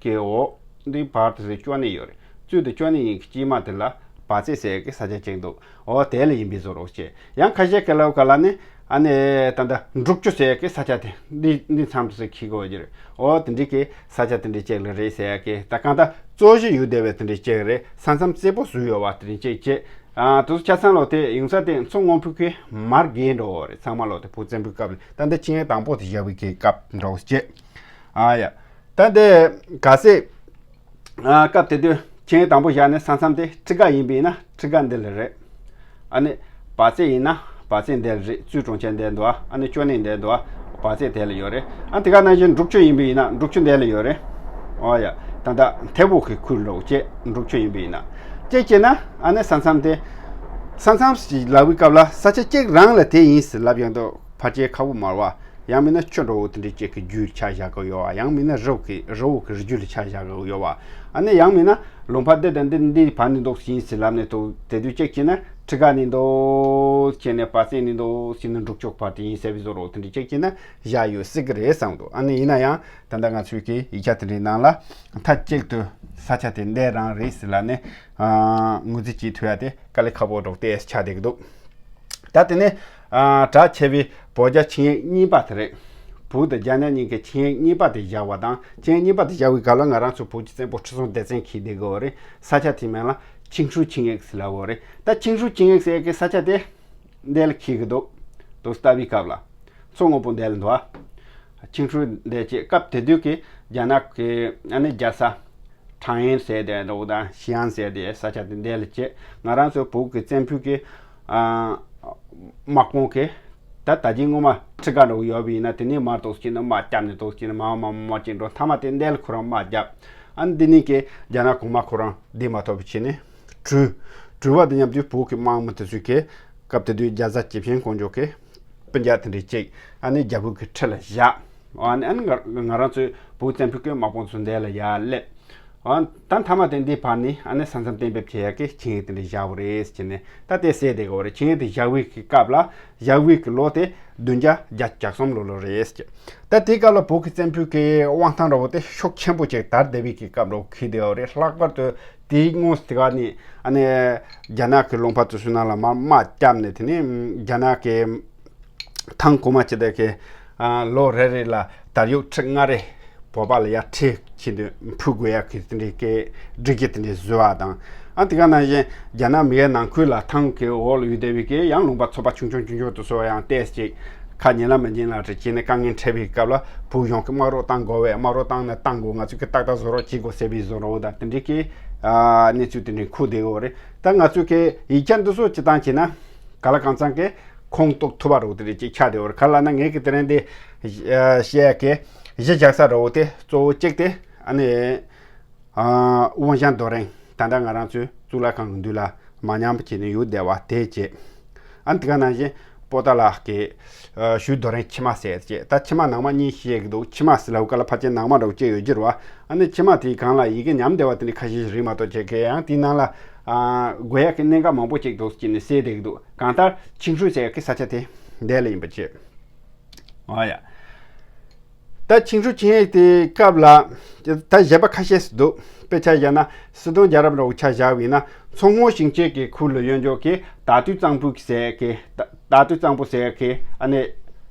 གི་འོག་འདི་བར་དུ་ཟེར་ཅོ་ནེ་ཡོད་རེད། ཙུའུ་དང་ཅོ་ནེ་གཉིས་ཀྱི་དཀྱིལ་མ་དེ་ལ་བ་ཙེ་ཟེར་གི་ས་ཆ་ཅིག་འདུག་འོ་དེ་ལ་ཡིན་པའི་བཟོ་འདྲ་བྱས། ཡང་ཁ་ཤས་ཀྱིས་ལབ་ག་ལ་ནི་ཨ་ནི་ད་ལྟ་འབྲུག་ཆུ་ཟེར་གི་ས་ཆ་དེ་འདི་འདི་མཚམས་དུ་ཟེར་འཁེལ་དགོས་ཀྱི་རེད། འོ་དེ་འདྲའི་གི་ས་ཆ་དེ་འདྲའི་ཅིག་ལ་རེད་ཟེར་གི་ད་གང་ལྟར་གཙོ་གཞི་ཡོད་བསྡད་པའི་དེ་འདྲའི་ཅིག་རེད། ས་མཚམས་གསལ་པོ་བཟོས་ཡོད་པ་དེ་འདྲའི་ཅིག་བྱས། ཨ་དེ་ཚོ་ཆ་ཚང་ལོ་དེ་ཡོང་ས་དེ་མཚོ་སྔོན་པོའི་གི་མར་རྒྱས་འགྲོ་བ་རེད། ཚང་མ་ལོ་དེ་བོད་བཙན་པོའི་སྐབས་ལ་ད་ལྟ་ཆིངས་ཡིག་དང་པོ་དེ་བཞག་པའི་གི་སྐབས་འགྲོ་བྱས། ཨ་ཡ། ད་འདི་ག་ཚད། ཨ་སྐབས་དེ་དུས་ཆིངས་ཡིག་དང་པོ་བཞག་ནས་ས་མཚམས་དེ་ཁྲི་ཀ་ཡིན་པས་ན་ཁྲི་ཀ་འདི་ལ་རེད། ཨ་ནི་བ་ཙེ་ཡིན་ན་བ་ཙེ་འདི་ལ་རེད། ཙུའུ་གྲོང་ཁྱེར་འདི་འདུག་ཨ་ནི་ཅོ་ནེ་འདི་འདུག་བ་ཙེ་དེ་ལ་ཡོད་རེད། ཨ་དེ་ག་ནང་བཞིན་འབྲུག་ཆུ་ཡིན་པས་ན་འབྲུག་ཆུ་འདི་ལ་ཡོད་རེད། ཨོ་ཡ། ད་ལྟ་ཐེ་བོ་གི་ཁུལ་ལོག་ཅེས་འབྲུག་ཆུ་ཡིན་པས་ན། ཅེས་བྱས་ན་ཨ་ནི་ས་མཚམས་དེ། ས་མཚམས་ཞེས་ལབ་པའི་སྐབས་ལ་ས་ཆ་གཅིག་རང་ལ་དེ་ཡིན་ཟེར་ལབ་ཡང་དུ་ཕལ་ཆེར་ཁག་པོ་མ་རེད་བ། ཡང་མིན་ན་ཆུ་འགྲོ་བོ་དེ་འདྲའི་ཅིག་གི་རྒྱུད་ཆ་བཞག་གི་ཡོད་བ། ཡང་མིན་ན་རི་བོ་གི་རི་བོ་གི་རི་རྒྱུད་ལ་ཆ་བཞག་གི་ཡོད་བ། ཨ་ནི་ཡང་མིན་ན་ལུང་པ་འདི་དང་འདི་འདི་བར་ནས་འདུག་ཡིན་ཟེར་ལབ་ནས་འདུག་དེ་དུས་གཅིག་བྱས་ན་ཁྲི་ཀ་ནས་འདུག་བྱས་ནས་བ་ཙེ་ནས་འདུག་བྱས་ནས་འབྲུག་ཆུ་བར་དུ་ཡིན་ཟེར་བའི་བཟོ་འདྲ་བོ་དེ་འདྲའི་གཅིག་བྱས་ན་བཞག་ཡོད་སྲིད་གི་རེད་བསམ་འདུག་ཨ་ནི་ཡིན་ན་ཡང་ད་ལྟ་ང་ཚོའི་གི་ཡིག་ཆ་དེ་འདྲའི་ནང་ལ་མཐའ་གཅིག་ཏུ་ས་ཆ་དེ་འདི་རང་རེད་ཟེར་ལབ་ནས་ཨ་ངོས་འཛིན་བྱེད་ཐུབ་ཡ་དེ་དཀའ་ལས་ཁག་པོ་འདྲ་བོ་དེ་ཆགས་བསྡད་ཀྱི་འདུག་ད་དེ་ནས་ཨ་གྲགས་ཆེ་བའི་བོད་རྒྱ་ཆིངས་ཡིག་གཉིས་པ་དེ་རེད། བོད་དང་རྒྱ་ནག་གཉིས་ཀྱི་ཆིངས་ཡིག་གཉིས་པ་དེ་བཞག་པ་དང་། ཆིངས་ཡིག་གཉིས་པ་དེ་བཞག་པའི་སྐབས་ལ་ང་རང་ཚོ་བོད་ཀྱི་བཙན་པོ་ཁྲི་སྲོང་ལྡེ་བཙན་འཁྱེར་བསྡད་དགོས་པ་རེད། ས་ཆ་དེའི་མིང་ལ་ཆིང་ཧྲུའུ་ཆིངས་ཡིག་ཟེར་ལབ་དགོས་པ་རེད། ད་ཆིང་ཧྲུའུ་ཆིངས་ཡིག་ཟེར་གྱི་ས་ཆ་དེ་འདི་ལ་འཁེལ་གྱི་འདུག་དུ་ལྟ་བུའི་སྐབས་ལ་མཚོ་སྔོན་པོ་འདི་ལ་འདུག་ཨ། ཆིང་ཧྲུའུ་འདི་བྱས་སྐབས་དེ་དུས་ཀྱི་རྒྱ་ནག་གི་ཨ་ནི་རྒྱལ་ས་ཁྲང་ཨན་ཟེར་དེ་འདྲ་བོ་དང་ཞི་ཨན་ཟེར་དེ་ས་ཆ་དེ་འདི་ལ་བྱས། ང་རང་ཚོ་བོད་ཀྱི་བཙན་པོའི་གི་ཨ་དམག་དཔུང་གི་ད་ད་ཅི་སྔོན་མ་ཁྲི་ཀ་འདྲ་བོ་ཡོད་པ་ཡིན་ན་དེ་ནས་མར་འདུག་སེ་བྱས་ནས་དམག་བརྒྱབ་ནས་འདུག་སེ་བྱས་ནས་མར་མར་མར་མར་ཅིག་འགྲོ། མཐའ་མ་དེ་འདི་ལ་ཁོ་རང་དམག་བརྒྱབ། ཨ་ནི་འདི་ནས་ཀྱི་རྒྱ་ནག་གོང་མ་ཁོ་རང་འདི་མ་ཐོབ་པ་བྱས་ནས་བྲོས། བྲོས་པ་དང་མཉམ་དུ་བོད་ཀྱི་དམག་མི་དེ་ཚོས་ཀྱི་སྐབས་དེ་དུས་རྒྱ་བཟའ་ཅི་ཕིང་ཀོང་ཇོ་གི་སྤུན་ཀྱག་དེ་འདྲའི་གཅིག་ཨ་ནི་རྒྱལ་པོ་གི་ཁྲི་ལ་བཞག་ཨ་ནི་ཨ་ནི་ང་ང་རང་ཚོའི་བོད་བཙན་པོའི་གི་དམག་དཔུང་ཚོ་འདི་ལ་ཡར་སླེབས། ཨ་ད་མཐའ་མ་དེ་འདི་བར་ནས་ཨ་ནི་ས་མཚམས་གཏན་འབེབས་བྱེད་ཡག་གི་ཆིངས་ཡིག་དེ་འདྲ་བཞག་པ་རེད་ཟེར་ནས་ད་དེ་གསལ་བསྡད་དགོས་པ་རེད། ཆིངས་ཡིག་དེ་བཞག་པའི་གི་སྐབས་ལ་བཞག་པའི་གི་ལོ་དེ་བདུན་བརྒྱ་བརྒྱད་ཅུ་གྱ་གསུམ་ལོ་ལ་རེད་ཟེར། ད་དེའི་སྐབས་ལ་བོད་ཀྱི་བཙན་པོའི་གི་དབང་ཐང་འདྲ་བོ་དེ་ཤུགས་ཆེན་པོ་ཅིག་དར་བསྡད་པའི་གི་སྐབས་འདྲ་བོ་འཁེལ་བསྡད་པ་རེད། ལྷག་པར་དུ་དེའི་སྔོན་དེ་ག་ནས་ཨ་ནི་རྒྱ་ནག་གི་ལུང་པ་དེ་ཚོའི་ནང་ལ་མར་དམག་བརྒྱབ་ནས་དེ་ནས་རྒྱ་ནག་གི་ཐང་གོང་མ་སྤྱི་བདེ་གི་ཨ་ལོ་རེ་རེ་ལ་དར་ཡུག་ཁྲི་ལྔ་རེ་བོད་པ་ལ་ཡར་ཁྲིད་ཕྱིན་དུས་ཕུལ་དགོས་ཡག་གི་དེ་འདྲའི་གི་སྒྲིག་གཞི་དེ་འདྲའི་བཟོས་པ་དང་། ཨ་དེ་ག་ནང་བཞིན་རྒྱ་ནག་མི་ཡན་ནང་ཁུལ་ལ་ཐང་གི་འོག་ལ་ཡོད་བསྡད་པའི་གི་ཡང་ལུང་པ་ཚོ་པ་ཆུང་ཆུང་ཆུང་ཆུང་དེ་ཚོ་ཡང་ཏོག་ཙམ་ཅིག་ཁ་ཉན་ལ་མི་ཉན་ལ་རེ་བྱས་ནས་དཀའ་ངལ་འཕྲད་པའི་སྐབས་ལ་བོད་གཞུང་གི་དམག་རོགས་བཏང་དགོས་པས། དམག་རོགས་བཏང་ན་བཏང་དགོས། ང་ཚོ་གི་ཏག་ཏག་བཟོ་རོགས་བྱེད་དགོས་ཟེར་བའི་བཟོ་འདྲ་བོ་དང་དེ་འདྲའི་གི་ཨ་གནས་ཚུལ་དེ་འདྲའི་འཁོད་བསྡད་ཡོད་རེད། ད་ང་ཚོ་གི་ཡིག་ཆ་འདི་ཚོ་སྤྱིར་བཏང་བྱས་ན་ག་ལ་གང་འཚམ་གི་ཁུངས་གཏུག་ཐུབ་པ་འདྲ་བོ་དེ་འདྲ་ཅིག་ཆགས་བསྡད་ཡོད་རེད། ག་ལ་ན་ངས་གི་དེ་རིང་འདི་ཨ་བཤད་ཡག་གི་གཞི་བཞག་ས་འདྲ་བོ་དེ་གཙོ་བོ་གཅིག་དེ་ཨ་ནི་ཨ་དབང་ཞང་རྡོ་རིང་ད་ལྟ་ང་རང་ཚོའི་གཙུག་ལག་ཁང་གི་མདུན་ལ་མ་ཉམས་པ་བྱས་ནས་ཡོད་བསྡད་པ་དེ་བྱས། ཨ་ནི་དེ་ག་ནང་བཞིན་པོ་ཏཱ་ལ་གི་ཨ་ཞུ་རྡོ་རིང་ཕྱི་མ་ཟེར་བྱས། ད་ཕྱི་མ་ནང་མ་གཉིས་ཤེས་ཀྱི་འདུག་ཕྱི་མ་ཟེར་ལབ་ག་ལ་ཕལ་ཆེར་ནང་མ་འདྲ་བོ་ཅིག་ཡོད་ཀྱི་རེད་བ། ཨ་ནི་ཕྱི་མ་དེའི་སྒང་ལ་ཡི་གེ་ཉམས་བསྡད་པ་དེ་འདྲ་ཁ་ཤས་ཤིག་རེད་མ་གཏོགས་བྱས་གི་ཡང་དེའི་ནང་ལ་ཨ་དགོས་ཡག་གི་གནད་འགག་མང་པོ་ཅིག་འདུག་ཅེས་ནས་གསལ་བསྡད་ཀྱི་འདུག་གང་ལྟར་ཆིང་ཧྲུའུ་ཟེར་ཡག་གི་ས་ཆ་དེ་འདི་ལ་ཡིན་པ་བྱས། ཨོ་ཡ། ད་ཆིང་ཧྲུའུ་ཆིངས་ཡིག་དེའི་སྐབས་ལ་ད་གཞས་པ་ཁ་ཤས་ཤིག་འདུག་དཔེ་ཆ་བཞག་ན་སྲིད་དོན་རྒྱལ་རབས་འདྲ་བོ་ཆ་བཞག་པ་ཡིན་ན་མཚོ་སྔོན་ཞིང་ཆེན་གྱི་ཁུལ་ལ་ཡོད་འཇོག་གི་ད་དུས་གཙང་པོ་ཟེར་གི་ད་ད་དུས་གཙང་པོ་ཟེར་གི་ཨ་ནི་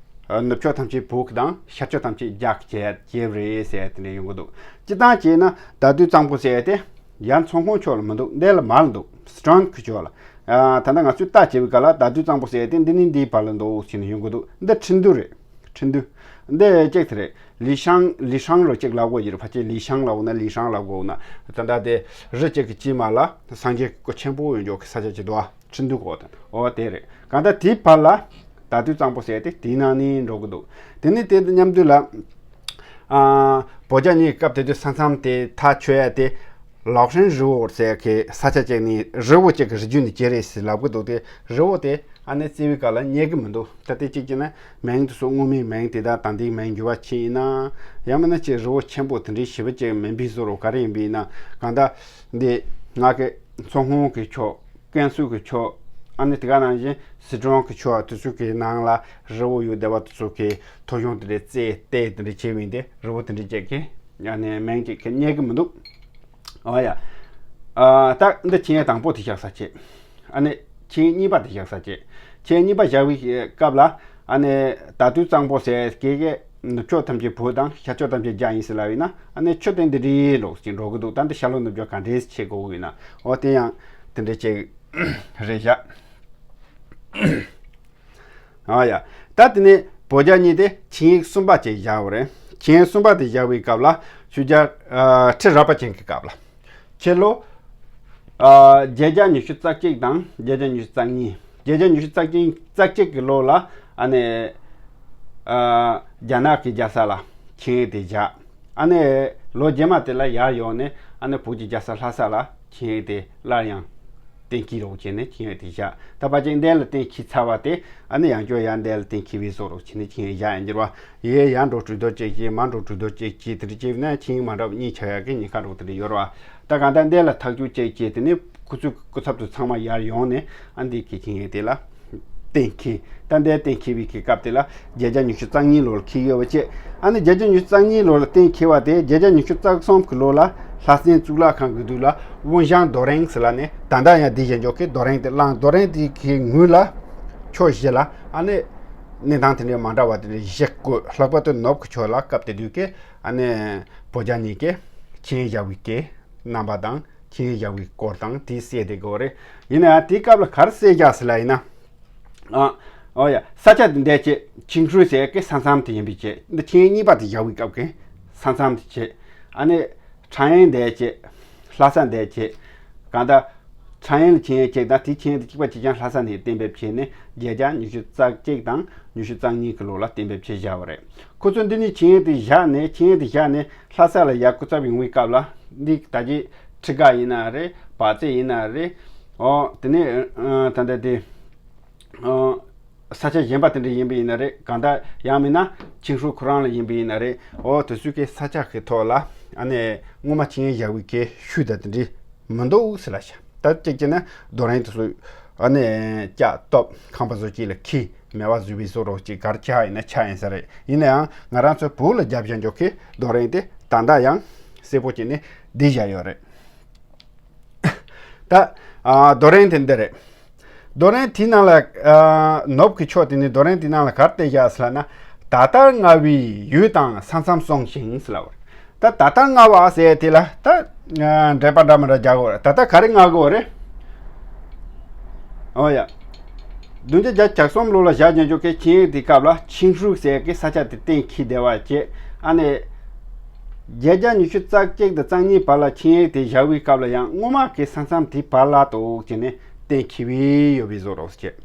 ནུབ་ཕྱོགས་ཐམས་ཅད་བོད་ཀྱི་དང་ཤར་ཕྱོགས་ཐམས་ཅད་རྒྱ་གི་བྱས་བྱས་པ་རེད་ཟེར་དེ་འདྲ་ཡོང་གི་འདུག་སྤྱིར་བཏང་བྱས་ན་ད་དུས་གཙང་པོ་ཟེར་དེ་ཡར་མཚོ་ཁོངས་ཕྱོགས་ལ་མི་འདུག་འདི་ལ་མར་ལ་འདུག་སི་ཁྲོན་གྱི་ཕྱོགས་ལ། ད་ལྟ་ང་ཚོས་ལྟ་བྱེད་པའི་སྐབས་ལ་ད་དུས་གཙང་པོ་ཟེར་དེ་འདི་ནས་འདིའི་བར་ལ་འདུག་ཟེར་ནས་ཡོང་གི་འདུག་འདི་ཁྲིན་ཏུའུ་རེད། ཁྲིན་ཏུའུ། འདི་གཅིག་དེ་རེད། ལི་ཤང་། ལི་ཤང་རུ་གཅིག་ལབ་དགོས་ཀྱི་རེད། ཕལ་ཆེར་ལི་ཤང་ལབ་དགོས་ན་ལི་ཤང་ལབ་དགོས་ན། ད་ལྟ་དེ་རི་གཅིག་གི་དཀྱིལ་མ་ལ་སངས་རྒྱས་ཀྱི་སྐུ་ཆེན་པོ་ཡོད་འཇོག་གི་ས་ཆ་ཅིག་འདུག་ཨ། ཁྲིན་ཏུའུ་གོ་དང་འོ་དེ་རེད། གང་ལྟར་དེའི་བར་ལ་ད་དུས་གཙང་པོ་ཟེར་དེ་དེའི་ནང་ནས་འགྲོ་གི་འདུག་དེ་ནས་དེ་མཉམ་དུ་ལ། ཨ། བོད་རྒྱ་གཉིས་སྐབས་དེ་དུས་ས་མཚམས་དེ་ཐག་ཆོད་ཡ་དེ། ལའོ་ཧྲན་རི་བོ་ཟེར་གི་ས་ཆ་གཅིག་ནས་རི་བོ་གཅིག་གི་རི་རྒྱུད་ནས་སྐྱེས་རེད་ཟེར་ལབ་གི་འདུག་དེ་རི་བོ་དེ་ཨ་ནེ་བརྩི་བའི་སྐབས་ལ་རྙེད་གི་མི་འདུག་ད་ལྟའི་གཅིག་བྱས་ན་མིང་དེ་ཚོ་སྔོན་མའི་མིང་དེ་དག་ད་ལྟའི་མིང་འགྱུར་བ་ཕྱིན་ཡིན་ན། ཡང་མིན་ན་ཅིག་རི་བོ་ཆེན་པོ་དེ་འདྲའི་ཞེ་པོ་ཅིག་མིན་པའི་བཟོ་འདྲ་ག་རེ་ཡིན་པ་ཡིན་ན། གང་ལྟར་འདི་ང་གི་མཚོ་སྔོན་གྱི་ཕྱོགས། ཀན་སུའུ་གི་ཕྱོགས། ཨ་ནི་དེ་ག་ནང་བཞིན་སི་ཁྲོན་གྱི་ཕྱོགས་དེ་ཚོ་གི་ནང་ལ་རི་བོ་ཡོད་བསྡད་པ་དེ་ཚོ་གི་ཐོ་གཞུང་དེ་འདྲའི་རྩེ་ལྟེ་དེ་འདྲ་བྱས་པ་ཡིན་ཏེ་རི་བོ་དེ་འདྲ་ཅིག་གི་ཨ་ནི་མིང་ཅིག་གི་རྙེད་གི་མི་འདུག་ཨོ་ཡ། ཨ། ད་འདི་ཆིངས་ཡིག་དང་པོ་དེ་བཞག་ས་བྱས། ཨ་ནི་ཆིངས་ཡིག་གཉིས་པ་དེ་བཞག་ས་བྱས། ཆིངས་ཡིག་གཉིས་པ་བཞག་པའི་སྐབས་ལ་ཨ་ནི་ད་དུས་གཙང་པོ་ཟེར་སྐད་ཀྱི་ནུབ་ཕྱོགས་ཐམས་ཅད་བོད་དང་ཤར་ཕྱོགས་ཐམས་ཅད་རྒྱ་ཡིན་ཟེར་ལབ་ཡིན་ན། ཨ་ནི་ཆོས་དོན་འདི་འདྲའི་ལོག་ཅིག་འགྲོ་གི་འདུག་ད་འདི་ཤར་ལྷོ་ནུབ་བྱང་ག་འདྲས་བྱེད་དགོས་ཀྱི་ཡིན་ན། འོ་དེ་ཡང་དེ་འདྲ་ཅིག་རེད་བཞག་ཨ་ཡ། ད་དེ་ནས་བོད་རྒྱ་གཉིས་དེ་ཆིངས་ཡིག་གསུམ་པ་ཅིག་བཞག་པ་རེད། ཆིངས་ཡིག་གསུམ་པ་དེ་བཞག་པའི་སྐབས་ལ་ཆོས་རྒྱལ་ཨ་ཁྲི་རལ་པ་ཅན་གྱི་སྐབས་ལ། ཕྱི་ལོ། ཨ། བརྒྱད་བརྒྱ་ཉི་ཤུ་རྩ་གཅིག་དང་བརྒྱད་བརྒྱ་ཉི་ཤུ་རྩ་གཉིས། བརྒྱད་བརྒྱ་ཉི་ཤུ་རྩ་གཅིག་རྩ་གཅིག་གི་ལོ་ལ་ཨ་ནི། ཨ། རྒྱ་ནག་གི་རྒྱལ་ས་ལ་ཆིངས་ཡིག་དེ་བཞག་ཨ་ནི་ལོ་རྗེས་མ་དེ་ལ་ཡར་ཡོང་ནས་ཨ་ནི་བོད་ཀྱི་རྒྱལ་ས་ལྷ་ས་ལ་ཆིངས་ཡིག་དེ་སླར་ཡང་གཏན་འཁེལ་རོགས་བྱས་ནས་ཆིངས་ཡིག་དེ་བཞག་ད་ཕལ་ཆེར་འདི་ལ་གཏན་འཁེལ་ཚར་བ་དེ་ཨ་ནི་ཡང་བསྐྱར་ཡར་འདི་ལ་གཏན་འཁེལ་བའི་བཟོ་འདྲ་བྱས་ནས་ཆིངས་ཡིག་བཞག་ཡིན་གྱི་རེད་བ། ཡས་ཡར་འགྲོ་གྲོས་བསྡུར་ཅིག་བྱས། མར་འགྲོ་གྲོས་བསྡུར་ཅིག་བྱས། དེ་འདྲ་བྱས་ན་ཆིངས་ཡིག་མ་འདྲ་བ་གཉིས་ཆགས་ཡག་གི་ཉེན་ཁ་འདྲ་བོ་དེ་འདྲ་ཡོད་རེད་བ། ད་གང་ལྟར་འདི་ལ་ཐག་གཅོད་ཅིག་བྱས། དེ་ནས་ཁོ་ཚོའི་སྐུ་ཚབ་དེ་ཚང་མ་ཡར་ཡོང་ནས་ཨ་འདི་གི་ཆིངས་ཡིག་དེ་ལ་གཏན་འཁེལ། ད་འདི་གཏན་འཁེལ་བའི་གི་སྐབས་དེ་ལ་བརྒྱད་བརྒྱ་ཉི་ཤུ་རྩ་གཉིས་ལོར་འཁེལ་ཡོད་པ་བྱས། ཨ་ནི་བརྒྱད་བརྒྱ་ཉི་ཤུ་རྩ་གཉིས་ལོར་གཏན་འཁེལ་བ་དེ་བརྒྱད་བརྒྱ་ཉི་ཤུ་རྩ་གསུམ་གི་ལོ་ལ་ལྷ་སའི་གཙུག་ལག་ཁང་གི་མདུན་ལ་ཝུན་ཞང་རྡོ་རིང་ཟེར་ལབ་ནས་ད་ལྟ་ཡང་འདི་བཞིན་འཇོག་གི་རྡོ་རིང་དེ་བསླངས། རྡོ་རིང་དེ་གི་ངོས་ལ་ཕྱོགས་བཞི་ལ་ཨ་ནི་གནས་སྟངས་དེ་འདྲའི་མ་འདྲ་བ་དེ་འདྲ་བཞི་བཀོད། ལྷག་པར་དུ་ནུབ་ཀྱི་ཕྱོགས་ལ་སྐབས་དེ་དུས་ཀྱི་ཨ་ནི་བོད་རྒྱ་གཉིས་ཀྱི་ཆིངས་ཡིག་བཞག་པའི་གི་རྣམ་པ་དང་ཆིངས་ཡིག་བཞག་པའི་སྐོར་དང་དེ་གསལ་བསྡད་དགོས་རེད། ཡིན་ན་ཡང་དེའི་སྐབས་ལ་ག་རེ་གསལ་བཞག་ཟེར་ལབ་ཡིན་ན། ཨ། ཨོ་ཡ། ས་ཆ་དེ་འདྲ་བྱས། ཆིང་ཧྲུའུ་ཟེར་གི་ས་མཚམས་དེ་ཡིན་པའི་ཆེད། འདི་ཆིངས་ཡིག་གཉིས་པ་དེ་བཞག་པའི་སྐབས་ཀྱི་ས་མཚམས་དེ་བྱས། ཨ་ནི་ཁྲང་ཨན་འདི་བྱས། ལྷ་ས་འདི་བྱས། གང་ལྟར་ཁྲང་ཨན་ལ་ཆིངས་ཡིག་གཅིག་དང་དེའི་ཆིངས་ཡིག་དེ་གཅིག་པ་གཅིག་རྐྱང་ལྷ་ས་ནས་གཏན་འབེབས་བྱས་ནས་བརྒྱད་བརྒྱ་ཉི་ཤུ་རྩ་གཅིག་དང་ཉི་ཤུ་རྩ་གཉིས་ཀྱི་ལོ་ལ་གཏན་འབེབས་བྱས་བཞག་པ་རེད། ཁོ་ཚོས་འདི་ནས་ཆིངས་ཡིག་དེ་བཞག་ནས་ཆིངས་ཡིག་དེ་བཞག་ནས་ལྷ་ས་ལ་ཡར་སྐུ་ཚབ་ཡོང་བའི་སྐབས་ལ་འདི་ད་ཅི་ཁྲི་ཀ་ཡིན་ན་རེད། བག་རྩེ་ཡིན་ན་རེད། ཨོ་དེ་ནས་ཨ་ད་ལྟ་དེ། ཨ། ས་ཆ་གཞན་པ་དེ་འདྲ་ཡིན་པ་ཡིན་ན་རེད། གང་ལྟར་ཡང་མིན་ན་ཆིང་ཧྲུའུ་ཁོ་རང་ལ་ཡིན་པ་ཡིན་ན་རེད། འོ་དེ་ཚོའི་གི་ས་ཆ་གི་ཐོག་ལ་ཨ་ནི་སྔོན་མ་ཆིངས་ཡིག་བཞག་པའི་གི་ཤུལ་དང་དེ་འདྲ་མི་འདུག་ཟེར་ལབ་ཤག་ད་གཅིག་བྱས་ན་རྡོ་རིང་དེ་ཚོ་ཨ་ནི་ལྕགས་གཏུབ། ཁང་པ་བཟོ་བྱེད་ལ་ཁྱི་མེད་པ་བཟོས་པའི་བཟོ་འདྲ་ཅིག་ག་རེ་ཆགས་ཡིན་ན་ཆགས་ཡིན་ས་རེད། ཡིན་ན་ཡང་ང་རང་ཚོའི་བོད་ལ་རྒྱབ་བཞག་འཇོག་གི་རྡོ་རིང་དེ་ད་ལྟ་ཡང་གསལ་པོ་བྱས་ནས་བསྡད་བཞག་ཡོད་རེད། ད། ཨ། རྡོ་རིང་དེ་འདི་རེད། རྡོ་རིང་དེའི་ནང་ལ། ཨ། ནུབ་ཀྱི་ཕྱོགས་དེ་ནི་རྡོ་རིང་དེའི་ནང་ལ་ག་རེ་བསྟན་བཞག་ཟེར་ལབ་ན། ད་ལྟར་མངའ་བའི་ཡུལ་དང་ས་མཚམས་སྲུང་ཞིང་ཟེར་ལབ་པ་རེད། ད་ད་ལྟར་མངའ་བ་ཟེར་དེ་ལ་ད། ཨ། འགྲེལ་པ་འདྲ་མི་འདྲ་རྒྱག་དགོས་རེད། ད་ལྟ་ག་རེ་མངའ་དགོས་རེད། ཨོ་ཡ། བདུན་བརྒྱ་བརྒྱད་ཅུ་གྱ་གསུམ་ལོ་ལ་བཞག་ཉན་ཆོག་གི་ཆིངས་ཡིག་དེའི་སྐབས་ལ་ཆིང་ཧྲུའུ་ཟེར་གི་ས་ཆ་དེ་གཏན་འཁེལ་བསྡད་པ་བྱས། ཨ་ནི། བརྒྱད་བརྒྱ་ཉི་ཤུ་རྩ་གཅིག་དང་རྩ་གཉིས་བར་ལ་ཆིངས་ཡིག་དེ་བཞག་པའི་སྐབས་ལ་ཡང་སྔོན་མ་གི་ས་མཚམས་དེའི་བར་ལ་འདུག་ཅེས་ནས་གཏན་འཁེལ་བའི་ཡོད་པའི་བཟོ་འདྲ་བྱས། སྤྱིར་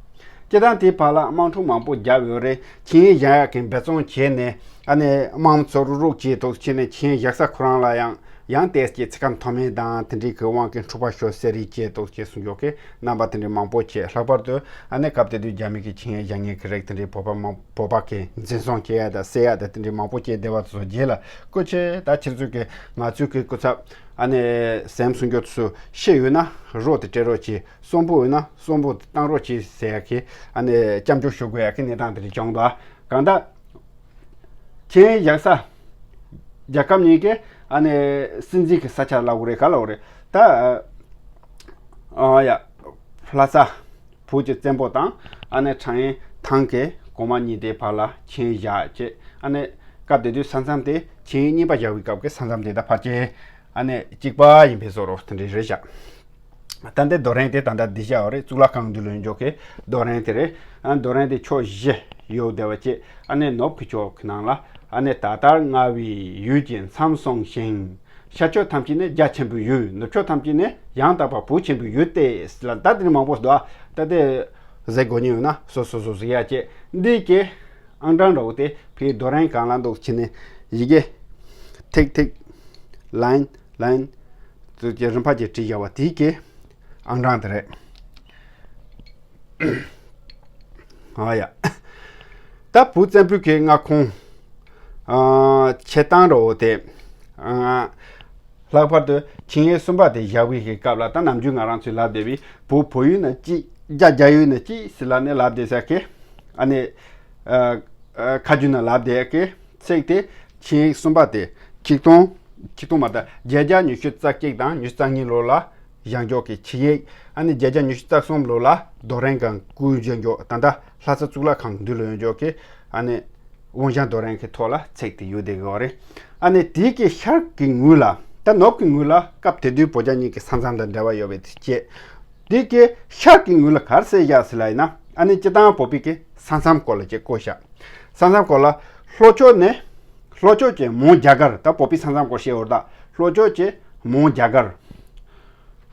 བཏང་དེའི་བར་ལ་དམག་འཁྲུག་མང་པོ་བརྒྱབ་ཡོད་རེད། ཆིངས་ཡིག་བཞག་ཡག་གི་འབད་བརྩོན་བྱས་ནས་ཨ་ནི་དམག་མི་ཚོ་རུག་རུག་བྱས་འདུག་ཅེས་ནས་ཆིངས་ཡིག་བཞག་ས་ཁོ་རང་ལ་ཡང་། ཡང་ཏོག་ཙམ་ཚིག་སྐམ་མཐོ་དམན་དང་དེ་འདྲའི་གི་དབང་གིས་འཁྲུག་པ་ཤོར་ས་རེད་ཅེས་ཏོག་ཙམ་གསུང་ཆོག་གི་རྣམ་པ་དེ་འདྲའི་མང་པོ་བྱས། ལྷག་པར་དུ་ཨ་ནི་སྐབས་དེ་དུས་རྒྱ་མི་གི་ཆིངས་ཡིག་བཞག་མཁན་གྱི་རིགས་དེ་འདྲའི་བོད་པ་མང་བོད་པ་གི་འཛིན་བཟུང་བྱེད་ཡ་དང་བསད་ཡ་དང་དེ་འདྲའི་མང་པོ་བྱས་བསྡད་པ་ཚོ་རྗེས་ལ་སྐུ་མཁྱེན་ད་ཁྱེད་ཚོས་གི་ང་ཚོའི་གི་སྐུ་ཚབ་ཨ་ནི་སེམས་གསུང་རྒྱུ་ཚོ་ཤི་ཡོད་ན་རོགས་དེ་སྤྲད་རོགས་གྱིས། གསོན་པོ་ཡོད་ན་གསོན་པོ་བཏང་རོགས་གྱིས་ཟེར་ཡ་གི་ཨ་ནི་སྐྱབས་འཇུག་ཞུ་དགོས་ཡ་གི་གནས་སྟངས་དེ་འདྲ་བྱུང་འདུག་གང་ལྟར། ཆིངས་ཡིག་བཞག་ས། རྒྱལ་ཁབ་གཉིས་ཀྱི་ཨ་ནི་སྲིད་འཛིན་གྱི་ས་ཆ་ལབ་དགོས་རེད་ག་ལབ་དགོས་རེད་ད། ཨ་ཡ། ལྷ་ས། བོད་ཀྱི་བཙན་པོ་དང་ཨ་ནི་ཁྲང་ཨན་ཐང་གི་ གོང་མ་གཉིས་དེ་བར་ལ་མཆན་བཞག་བྱས། ཨ་ནི་སྐབས་དེ་དུས་ས་མཚམས་དེ་མཆན་གཉིས་པ་བཞག་པའི་སྐབས་ཀྱི་ས་མཚམས་དེ་ད་ཕལ་ཆེར་ཨ་ནི་གཅིག་པ་ཡིན་པའི་བཟོ་འདྲ་དེ་འདྲ་རེད་བཞག་ད་ལྟའི་རྡོ་རིང་དེ་ད་ལྟ་འདི་བཞག་པ་རེད། གཙུག་ལག་ཁང་མདུན་ལ་ཡོད་འཇོག་གི་རྡོ་རིང་དེ་རེད། ཨ་རྡོ་རིང་དེ་ཕྱོགས་བཞི་ཡོད་བསྡད་པ་བྱས། ཨ་ནི་ནོར་བུ་གི་ཕྱོགས་ཀྱི་ནང་ལ་ཨ་ནི་ད་ལྟར་མངའ་བའི་ཡུལ་གྱི་མཚམས་སྲུང་ཞིང་། ཤར་ཕྱོགས་ཐམས་ཅད་ནི་རྒྱ་ཆེན་པོའི་ཡུལ། ནུབ་ཕྱོགས་ཐམས་ཅད་ནི་ཡང་དག་པ་བོད་ཆེན་པོའི་ཡུལ་ཏེ་ཟེར་ལ། ད་དེ་ནི་མང་པོ་འདུག་ད་དེ་གཟིགས་དགོས་ཉེན་ཡོད་ན་སོ་སོ་སོ་གཟིགས་ཡ་བྱས། འདི་གི་ཨང་གྲངས་འདྲ་བོ་དེ་ཕའི་རྡོ་རིང་སྒང་ལ་འདུག་བྱས་ནས་ཡི་གེ་ཐིག་ཐིག་ལན་ལན་ཙུ་གི་རིམ་པ་གྱིས་བྲིས་བཞག་པ་དེ་གི་ཨང་གྲངས་དེ་རེད། ཨ་ཡ། ད་བོད་བཙན་པོའི་གི་མངའ་ཁོངས་ཨ་ཆེ་སྟངས་འདྲ་བོ་དེ་ཨ་ལྷག་པར་དུ་ཆིངས་ཡིག་གསུམ་པ་དེ་བཞག་པའི་གི་སྐབས་ལ། ད་ནམ་རྒྱུན་ང་རང་ཚོས་ལབ་བསྡད་པའི་བོད་བོད་ཡུལ་ནི་གཅིག་རྒྱ་རྒྱ་ཡུལ་ནི་གཅིག་ཟེར་ལབ་ནས་ལབ་བསྡད་ས་གི་ཨ་ནི་ཨ་ཨ་ཁ་རྒྱུན་ན་ལབ་བསྡད་གི་ཚིག་དེ་ཆིངས་ཡིག་གསུམ་པ་དེ་ཆིག་སྟོང་ཆིག་སྟོང་མ་ད་བརྒྱད་བརྒྱ་ཉི་ཤུ་རྩ་གཅིག་དང་ཉི་ཤུ་རྩ་གཉིས་ལོ་ལ་བཞག་འཇོག་གི་ཆིངས་ཡིག་ཨ་ནི་བརྒྱད་བརྒྱ་ཉི་ཤུ་རྩ་གསུམ་ལོ་ལ་རྡོ་རིང་སྒང་བསྐུར་བཞག་འཇོག་ད་ལྟ་ལྷ་ས་གཙུག་ལག་ཁང་མདུན་ལ་ཡོད་འཇོག་གི་ཨ་ནི་དབང་བྱང་རྡོ་རིང་གི་ཐོག་ལ་ཚིག་དེ་ཡོད་བསྡད་ཀྱི་ཡོད་རེད། ཨ་ནི་དེའི་གི་ཤར་གྱི་ངོས་ལ། ད་ནུབ་ཀྱི་ངོས་ལ་སྐབས་དེ་དུས་བོད་རྒྱ་གཉིས་ཀྱི་ས་མཚམས་དང་འབྲེལ་བ་ཡོད་པའི་དུས་བྱས། དེའི་གི་ཤར་གྱི་ངོས་ལ་ག་རེ་ཟེར་བཞག་ཟེར་ལབ་ཡིན་ན། ཨ་ནི་སྤྱིར་བཏང་བོད་པའི་གི་ས་མཚམས་སྐོར་ལ་ཅིག་བཀོད་བཞག་ས་མཚམས་སྐོར་ལ་ལྷོ་ཕྱོགས་ནས། ལྷོ་ཕྱོགས་ཀྱི་མོན་རྒྱ་གར། ད་བོད་པའི་ས་མཚམས་སྐོར་བཤད་འོར་ད་ལྷོ་ཕྱོགས་ཀྱི་མོན་རྒྱ་གར།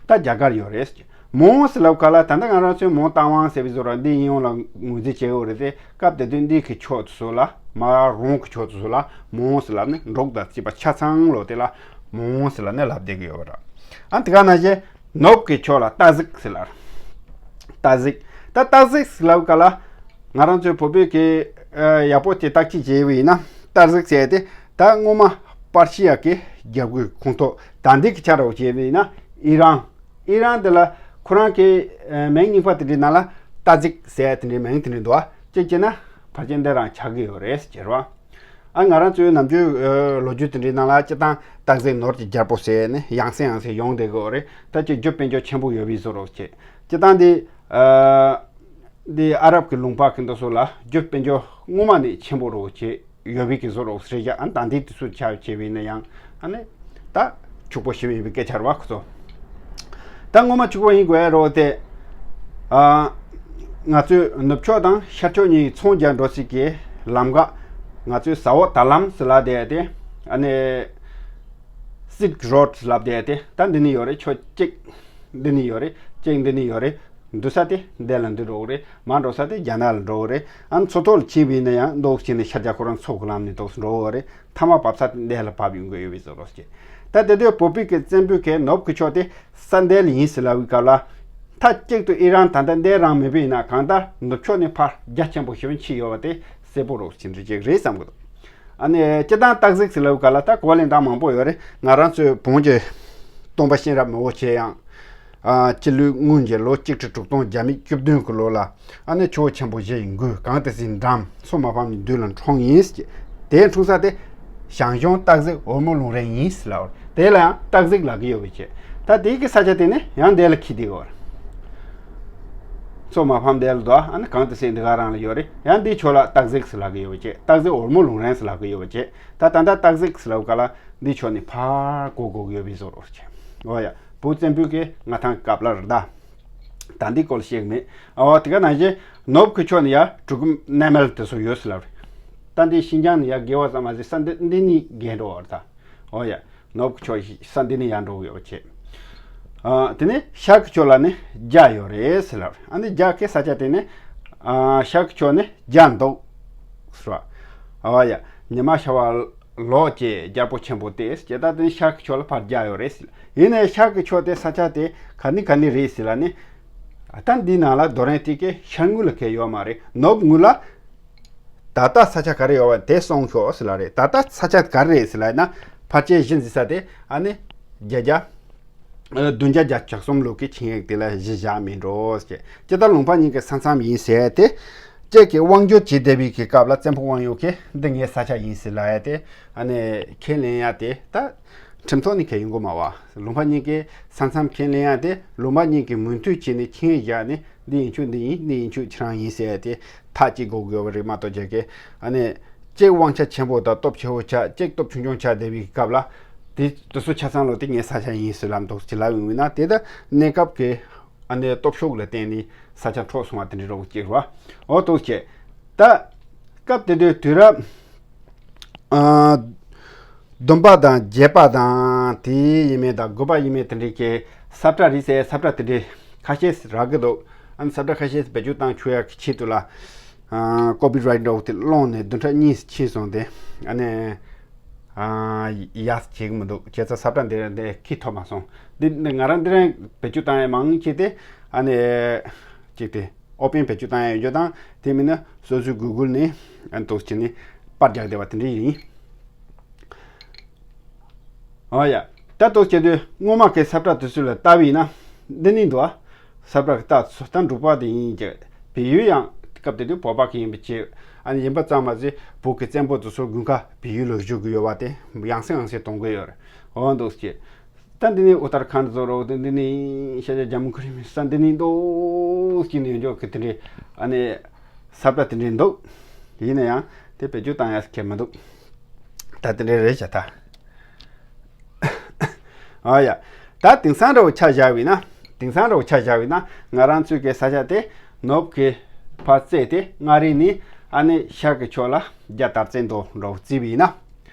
ད་རྒྱ་གར་ཡོད་རེད། མོན་ཟེར་ལབ་ག་ལ་ད་ལྟ་ང་རང་ཚོའི་མོན་རྟ་དབང་ཟེར་བའི་བཟོ་འདྲ་འདི་ཡིན་ཡོང་ལ་ངོས་འཛིན་བྱེད་འོ་རེད་དེ། སྐབས་དེ་དུས་འདི་གི་ཕྱོགས་སུ་ལ་མར་རོང་གི་ཕྱོགས་སུ་ལ་མོན་ཟེར་ལབ་ནས་འབྲོག་དང་བཅས་པ་ཆ་ཚང་ལོ་དེ་ལ་མོན་ཟེར་ལབ་ནས་ལབ་བསྡད་ཀྱི་ཡོད་ར། ཨ་དེ་ག་ནང་བཞིན་ནུབ་ཀྱི་ཕྱོགས་ལ་སྟག་གཟིག་ཟེར་ལབ། སྟག་གཟིག་ད་སྟག་གཟིག་ཟེར་ལབ་ག་ལ། ང་རང་ཚོའི་བོད་པའི་གི་ཨ་ཡག་པོ་དེ་བརྟག་དཔྱད་བྱས་པ་ཡིན་ན། སྟག་གཟིག་ཟེར་དེ་ད་སྔོན་མ་པར་ཤི་ཡ་གི་རྒྱལ་པོའི་ཁོངས་གཏོགས། ད་འདི་གི་ཆ་རོགས་བྱས་པ་ཡིན་ན་ཨི་རན། ཨི་རན་དེ་ལ་ཁོ་རང་གི་ཨ་མིང་རྙིང་པ་དེ་འདྲའི་ནང་ལ་སྟག་གཟིག་ཟེར་དེ་འདྲའི་མིང་དེ་འདྲའི་འདུག་ཨ། གཅིག་བྱས་ན་ཕལ་ཆེར་འདི་རང་ཆགས་ཀྱི་ཡོད་རེད་ཟེར་བ། ཨ་ང་རང་ཚོའི་ནམ་རྒྱུན་ཨ་ལོ་རྒྱུས་དེ་འདྲའི་ནང་ལ་སྤྱིར་བཏང་སྟག་གཟིག་ནོར་གྱི་རྒྱལ་པོ་ཟེར་ནས་ཡང་སེ་ཡང་སེ་ཡོང་བསྡད་ཀྱི་ཡོད་རེད། ད་ཅིག་རྒྱུ་དཔེ་འཇོག་ཆེན་པོ་ཡོད་པའི་བཟོ་འདྲ་བྱས། སྤྱིར་བཏང་འདི་ཨ་འདི་ཨ་རབ་ཀྱི་ལུང་པ་གི་འདི་ཚོ་ལ་རྒྱུ་དཔེ་འཇོག་སྔོན་མ་ནས་ཆེན་པོ་རོ་བྱས་ཡོད་པའི་གི་བཟོ་འདྲ་རེད་ཤག་ཨ་ད་འདི་དུས་ཚོད་ཆ་བྱས་པ་ཡིན་ན་ཡང་ཨ་ནི་ད་ཕྱུག་པོ་ཞིག་ཡིན་པའི་སྐད་ཆ་རེད་བ་ཁོ་ཚོ། ད་སྔོན་མ་ཕྱུག་པོ་ཡིན་དགོས་རོ་དེ། ཨ་ང་ཚོའི་ནུབ་ཕྱོགས་དང་ཤར་ཕྱོགས་གཉིས་མཚོ་རྒྱག་འགྲོ་སའི་གི་ལམ་ཁ། ང་ཚོའི་ཟ་འོག་དར་ལམ་ཟེར་ལབ་བསྡད་དེ། ཨ་ནི་སིལཀ་རོཌ་ལབ་བསྡད་དེ། ད་འདི་ནས་ཡོད་རེད། ཕྱོགས་གཅིག་འདི་ནས་ཡོད་རེད། གཅིག་འདི་ནས་ཡོད་རེད། འདུག་ས་དེ་འདི་ལ་འདི་འགྲོ་གི་རེད། མར་འགྲོ་ས་དེ་རྒྱ་ནག་ལ་འགྲོ་གི་རེད། ཨ་མཚོ་ཐོག་ལ་ཕྱིན་པ་ཡིན་ན་ཡང་འདུག་བྱས་ནས་ཤར་རྒྱག་ཁོ་རང་མཚོ་གི་ལམ་ནས་འདུག་འགྲོ་གི་རེད། མཐའ་མ་བབས་ས་དེ་འདི་ལ་བབས་ཡོང་གི་ཡོད་པའི་བཟོ་འདྲ་ཞིག་ད་དེ་དུས་བོད་པའི་གི་བཙན་པོའི་གི་ནུབ་ཀྱི་ཕྱོགས་དེ་ས་འདི་ལ་ཡིན་ཟེར་ལབ་པའི་སྐབས་ལ། མཐའ་གཅིག་ཏུ་ཨི་རན་ད་ལྟ་འདི་རང་མེད་པ་ཡིན་ན། གང་ལྟར་ནུབ་ཕྱོགས་ནས་ཕར་རྒྱ་ཆེན་པོ་ཞིག་ཕྱིན་ཡོད་པ་དེ་གསལ་པོ་རོ་ཅིག་འདྲ་ཅིག་རེད་བསམ་གི་འདུག་ཨ་ནི་སྤྱིར་བཏང་སྟག་གཟིག་ཟེར་ལབ་ག་ལ་ད་གོ་བ་ལེན་སྟངས་མང་པོ་ཡོད་རེད། ང་རང་ཚོའི་བོན་གྱི་སྟོན་པ་གཤེན་རབ་མི་བོ་ཆེ་ཡང་། ཨ་སྤྱི་ལོའི་སྔོན་གྱི་ལོ་གཅིག་ཁྲི་དྲུག་སྟོང་བརྒྱ་མེད་བཅུ་བདུན་གྱི་ལོ་ལ། ཨ་ནི་ཆུ་བོ་ཆེན་པོ་བཞི་ཡི་མགོའི་གངས་ཏི་སེའི་འགྲམ་མཚོ་མ་ཕམ་གྱི་མདུན་ལ་འཁྲུངས་ཡིན་ཟེར། དེ་འཁྲུངས་ས་དེ་ཞང་ཞུང་སྟག་གཟིག་འོལ་མོ་ལུང་རིང་ཡིན་ཟེར་ལབ་པ་རེད། དེ་ལ་ཡང་སྟག་གཟིག་ལབ་ཀྱི་ཡོད་པའི་ཕྱིར། ད་དེའི་གི་ས་ཆ་དེ་ནི་ཡང་དེ་ལ་འཁེལ་བསྡད་ཡོད་རེད། མཚོ་མ་ཕམ་དེ་ལ་འདུག་ཨ་ནི་གངས་ཏི་སེ་འདི་ག་རང་ལ་ཡོད་རེད། ཡང་འདིའི་ཕྱོགས་ལ་སྟག་གཟིག་ཟེར་ལབ་ཀྱི་ཡོད་པའི་ཕྱིར། སྟག་གཟིག་འོལ་མོ་ལུང་རིང་ཟེར་ལབ་ཀྱི་ཡོད་པའི་ཕྱིར། ད་ད་ལྟ་སྟག་གཟིག་ཟེར་ལབ་ག་ལ་འདིའི་ཕྱོགས་ནས་ཕར་འགོ་འགོ་གི་ཡོད་པའི་བཟོ་འདྲ་ཞིག་འོ་ཡ། བོད་བཙན་པོའི་གི་མངའ་ཐང་སྐབས་ལ་རེད་ད། ད་འདི་སྐོར་ལ་བཤད་གི་མེད། ཨོ་དེ་ག་ནང་བཞིན་ནུབ་ཀྱི་ཕྱོགས་ནས་ཡ་གྲུ་གུམ་གནས་མལ་དེ་ཚོ་ཡོད་ཟེར་ལབ་རེད། ད་འདི་ཤིན་ཅང་ནས་ཡ་བརྒལ་བ་ཙམ་མ་ཟད་ས་འདི་འདི་ནས་བརྒལ་འགྲོ་བ་རེད་ད། ཨོ་ཡ། ནུབ་ཀྱི་ཕྱོགས་ཤིག་ས་འདི་ནས་ཡར་འགྲོ་གི་ཡོད་པ་བྱས། ཨ་དེ་ནས་ཤར་གྱི་ཕྱོགས་ལ་ནི་རྒྱ་ཡོད་རེད་ཟེར་ལབ་རེད། ཨ་ནི་རྒྱ་གི་ས་ཆ་དེ་ནི་ཨ་ཤར་གྱི་ཕྱོགས་ནི་རྒྱ་འདུག་ཟེར་བ། ཨོ་ཡ། ཉི་མ་ཤར་བ་ལོག་ཅེས་རྒྱལ་པོ་ཆེན་པོ་སྟེ་ཟེར། ད་དེ་ནི་ཤར་གྱི་ཕྱོགས་ལ་ཕར་རྒྱ་ཡོད་རེད་ཟེར། ཡིན་ནའི་ཤར་གྱི་ཕྱོགས་དེ་ས་ཆ་དེ་ག་ནི་ག་ནི་རེད་ཟེར་ལ་ནི། ད་འདི་ནང་ལ་རྡོ་རིང་དེ་གའི་ཤར་ངོས་ལ་གའི་ཡོད་མ་རེད། ནུབ་ངོས་ལ། ད་ལྟ་ས་ཆ་ག་རེ་ཡོད་པ་དེ་གསུངས་ཤོག་ཟེར་ལ་རེད། ད་ལྟ་ས་ཆ་ག་རེ་རེད་ཟེར་ལ་ཡིན་ན། ཕལ་ཆེར་གཞི་འཛིན་ས་དེ་ཨ་ནི་བརྒྱད་བརྒྱ། ཨ་བདུན་བརྒྱ་བརྒྱད་ཅུ་གྱ་གསུམ་ལོ་གི་ཆིངས་ཡིག་དེ་ལ་གཞི་བཞག་མིན་འགྲོ་ཟེར། སྤྱིར་བཏང་ལུང་པ་གཉིས་ཀྱི་ས་མཚམས་ཡིན་ཟེར་ཏེ། གཅིག་གིས་དབང་བསྒྱུར་བྱེད་བསྡད་པའི་གི་སྐབས་ལ་བཙན་པོ་དབང་ཡོད་ཀྱིས་འདི་ངའི་ས་ཆ་ཡིན་ཟེར་ལབ་ཡ་དེ། ཨ་ནི་ཁས་ལེན་ཡ་དེ་ད་ ཁྲིམས་ཐོག་ནས་གལ་ཡིན་གོ་མ་བ། ལུང་པ་གཉིས་ཀའི་ས་མཚམས་ཁས་ལེན་ཡ་དེ་ལུང་པ་གཉིས་ཀྱི་མོས་མཐུན་བྱས་ནས་ཁྱིམ་བཞག་ནས་འདི་ཡིན་ཆོག་འདི་ཡིན་འདི་ཡིན་ཆོག་ཁྱེད་རང་ཡིན་ཟེར་ཡ་དེ་ཐག་གཅིག་དགོས་དགོས་པ་རེད་མ་གཏོགས་རྒྱ་སྐད་ཨ་ནི་གཅིག་དབང་ཆ་ཆེན་པོ་དང་སྟོབས་ཆེ་བོ་ཆགས་གཅིག་སྟོབས་ཆུང་ཆུང་ཆགས་བསྡད་པའི་སྐབས་ལ་དེ་དེ་ཚོ་ཆ་ཚང་ལོ་དེ་ངའི་ས་ཆ་ཡིན་ཟེར་ལབ་འདུག་ཅེས་ལབ་ཡོང་བས་ན་དེ་ལྟ་གནས་སྐབས་ཀྱི་ཨ་ནི་སྟོབས་ཤུགས་ལ་བརྟེན་ནས་ས་ཆ་འཕྲོག་སོང་བ་དེ་འདྲའི་རོགས་སྐྱེས་རོ། འོ་འདུག་ཅེས་ད་སྐབས་དེ་དུས་དུས་རབས། ཨ། བདུན་པ་དང་བརྒྱད་པ་དང་དེའི་ཡས་མས་དང་དགུ་པ་ཡས་མས་དེ་འདྲའི་གི་ས་བཀྲ་རེད་ཟེར་ས་བཀྲ་དེ་འདྲའི་ཁ་ཤས་རག་གི་འདུག་ཨ་ནི་ས་བཀྲ་ཁ་ཤས་བེད་སྤྱོད་བཏང་ཆོག་ཡག་གི་ཆེད་དུ་ལ་ཨ། ཀོ་པི་རའེ་འདྲ་བོ་དེ་སློང་ནས་བདུན་ཕྲག་གཉིས་ཕྱིན་སོང་སྟེ་ཨ་ནི་ཨ། ཡག་བྱེད་གི་མི་འདུག་བྱས་ཙང་ས་བཀྲ་འདི་འདི་ཁྱི་ཐོབ་མ་སོང་། འདི་འདི་ང་རང་འདི་རང་བེད་སྤྱོད་བཏང་ཡག་མང་ཆེ་དེ་ཨ་ནི་གཅིག་དེ། ཨོ་པན་བེད་སྤྱོད་བཏང་ཡག་ཡོད་རྒྱུ་དང་དེ་མིན་ན་སོ་སོའི་གུ་གུལ་ནས་ཨ་འདུག་བྱས་ནས་པར་རྒྱག་བསྡད་པ་དེ་འདྲ་ཡིན། ཨོ་ཡ། ད་འདུག་བྱས་དུས་སྔོན་མ་གི་ས་བཀྲ་དེ་ཚོ་ལ་ལྟ་བས་ན་འདི་ནས་འདུག་ཨ། ས་བཀྲ་གི་རྟགས་ཚོ་ད་འབྲུག་པ་དེ་ཡིན་གྱི་བལ་ཡུལ་ཡང་སྐབས་དེ་དུས་བོད་པ་གི་ཡིན་པ་བྱས་ཨ་ནི་ཡིན་པ་ཙམ་མ་ཟད་བོད་ཀྱི་བཙན་པོ་དེ་ཚོ་དགུན་ཁ་བལ་ཡུལ་ལ་བཞུགས་ཀྱི་ཡོད་པ་དེ་ཡང་སེ་ཡང་སེ་གཏོང་གི་ཡོད་རེད། ཨོ་འདུག་བྱས། ད་འདི་ནི་ཨུ་ཏར་ཁཱན་ཛོ་རོ་དེ་འདི་ནི་ཤ་ཇ་ཇམ་མུ་ཀ་ཤི་མིར་ས་འདི་ནི་འདུག་ཅིག་ནི་ཡོད་འཇོག་གི་དེ་འདྲའི་ཨ་ནི་ས་བཀྲ་དེ་འདྲའི་འདུག་ཡིན་ན་ཡང་དེ་བེད་སྤྱོད་བཏང་ཡག་ཁེ་མི་འདུག་ད་དེ་འདྲའི་རེད་བྱ་ད། ཨ་ཡ། ད་དེང་སང་འདྲ་བོ་ཆ་བཞག་པས་ན་དེང་སང་འདྲ་བོ་ཆ་བཞག་པས་ན་ང་རང་ཚོའི་གི་ས་ཆ་དེ་ནུབ་ཀྱི་ཕར་བཙལ་ཏེ་མངའ་རིས་ནི་ཨ་ནི་ཤར་གྱི་ཕྱོགས་ལ་རྒྱ་དར་རྩེ་མདོ་འདྲ་བོ་བརྩིས་པས་ན།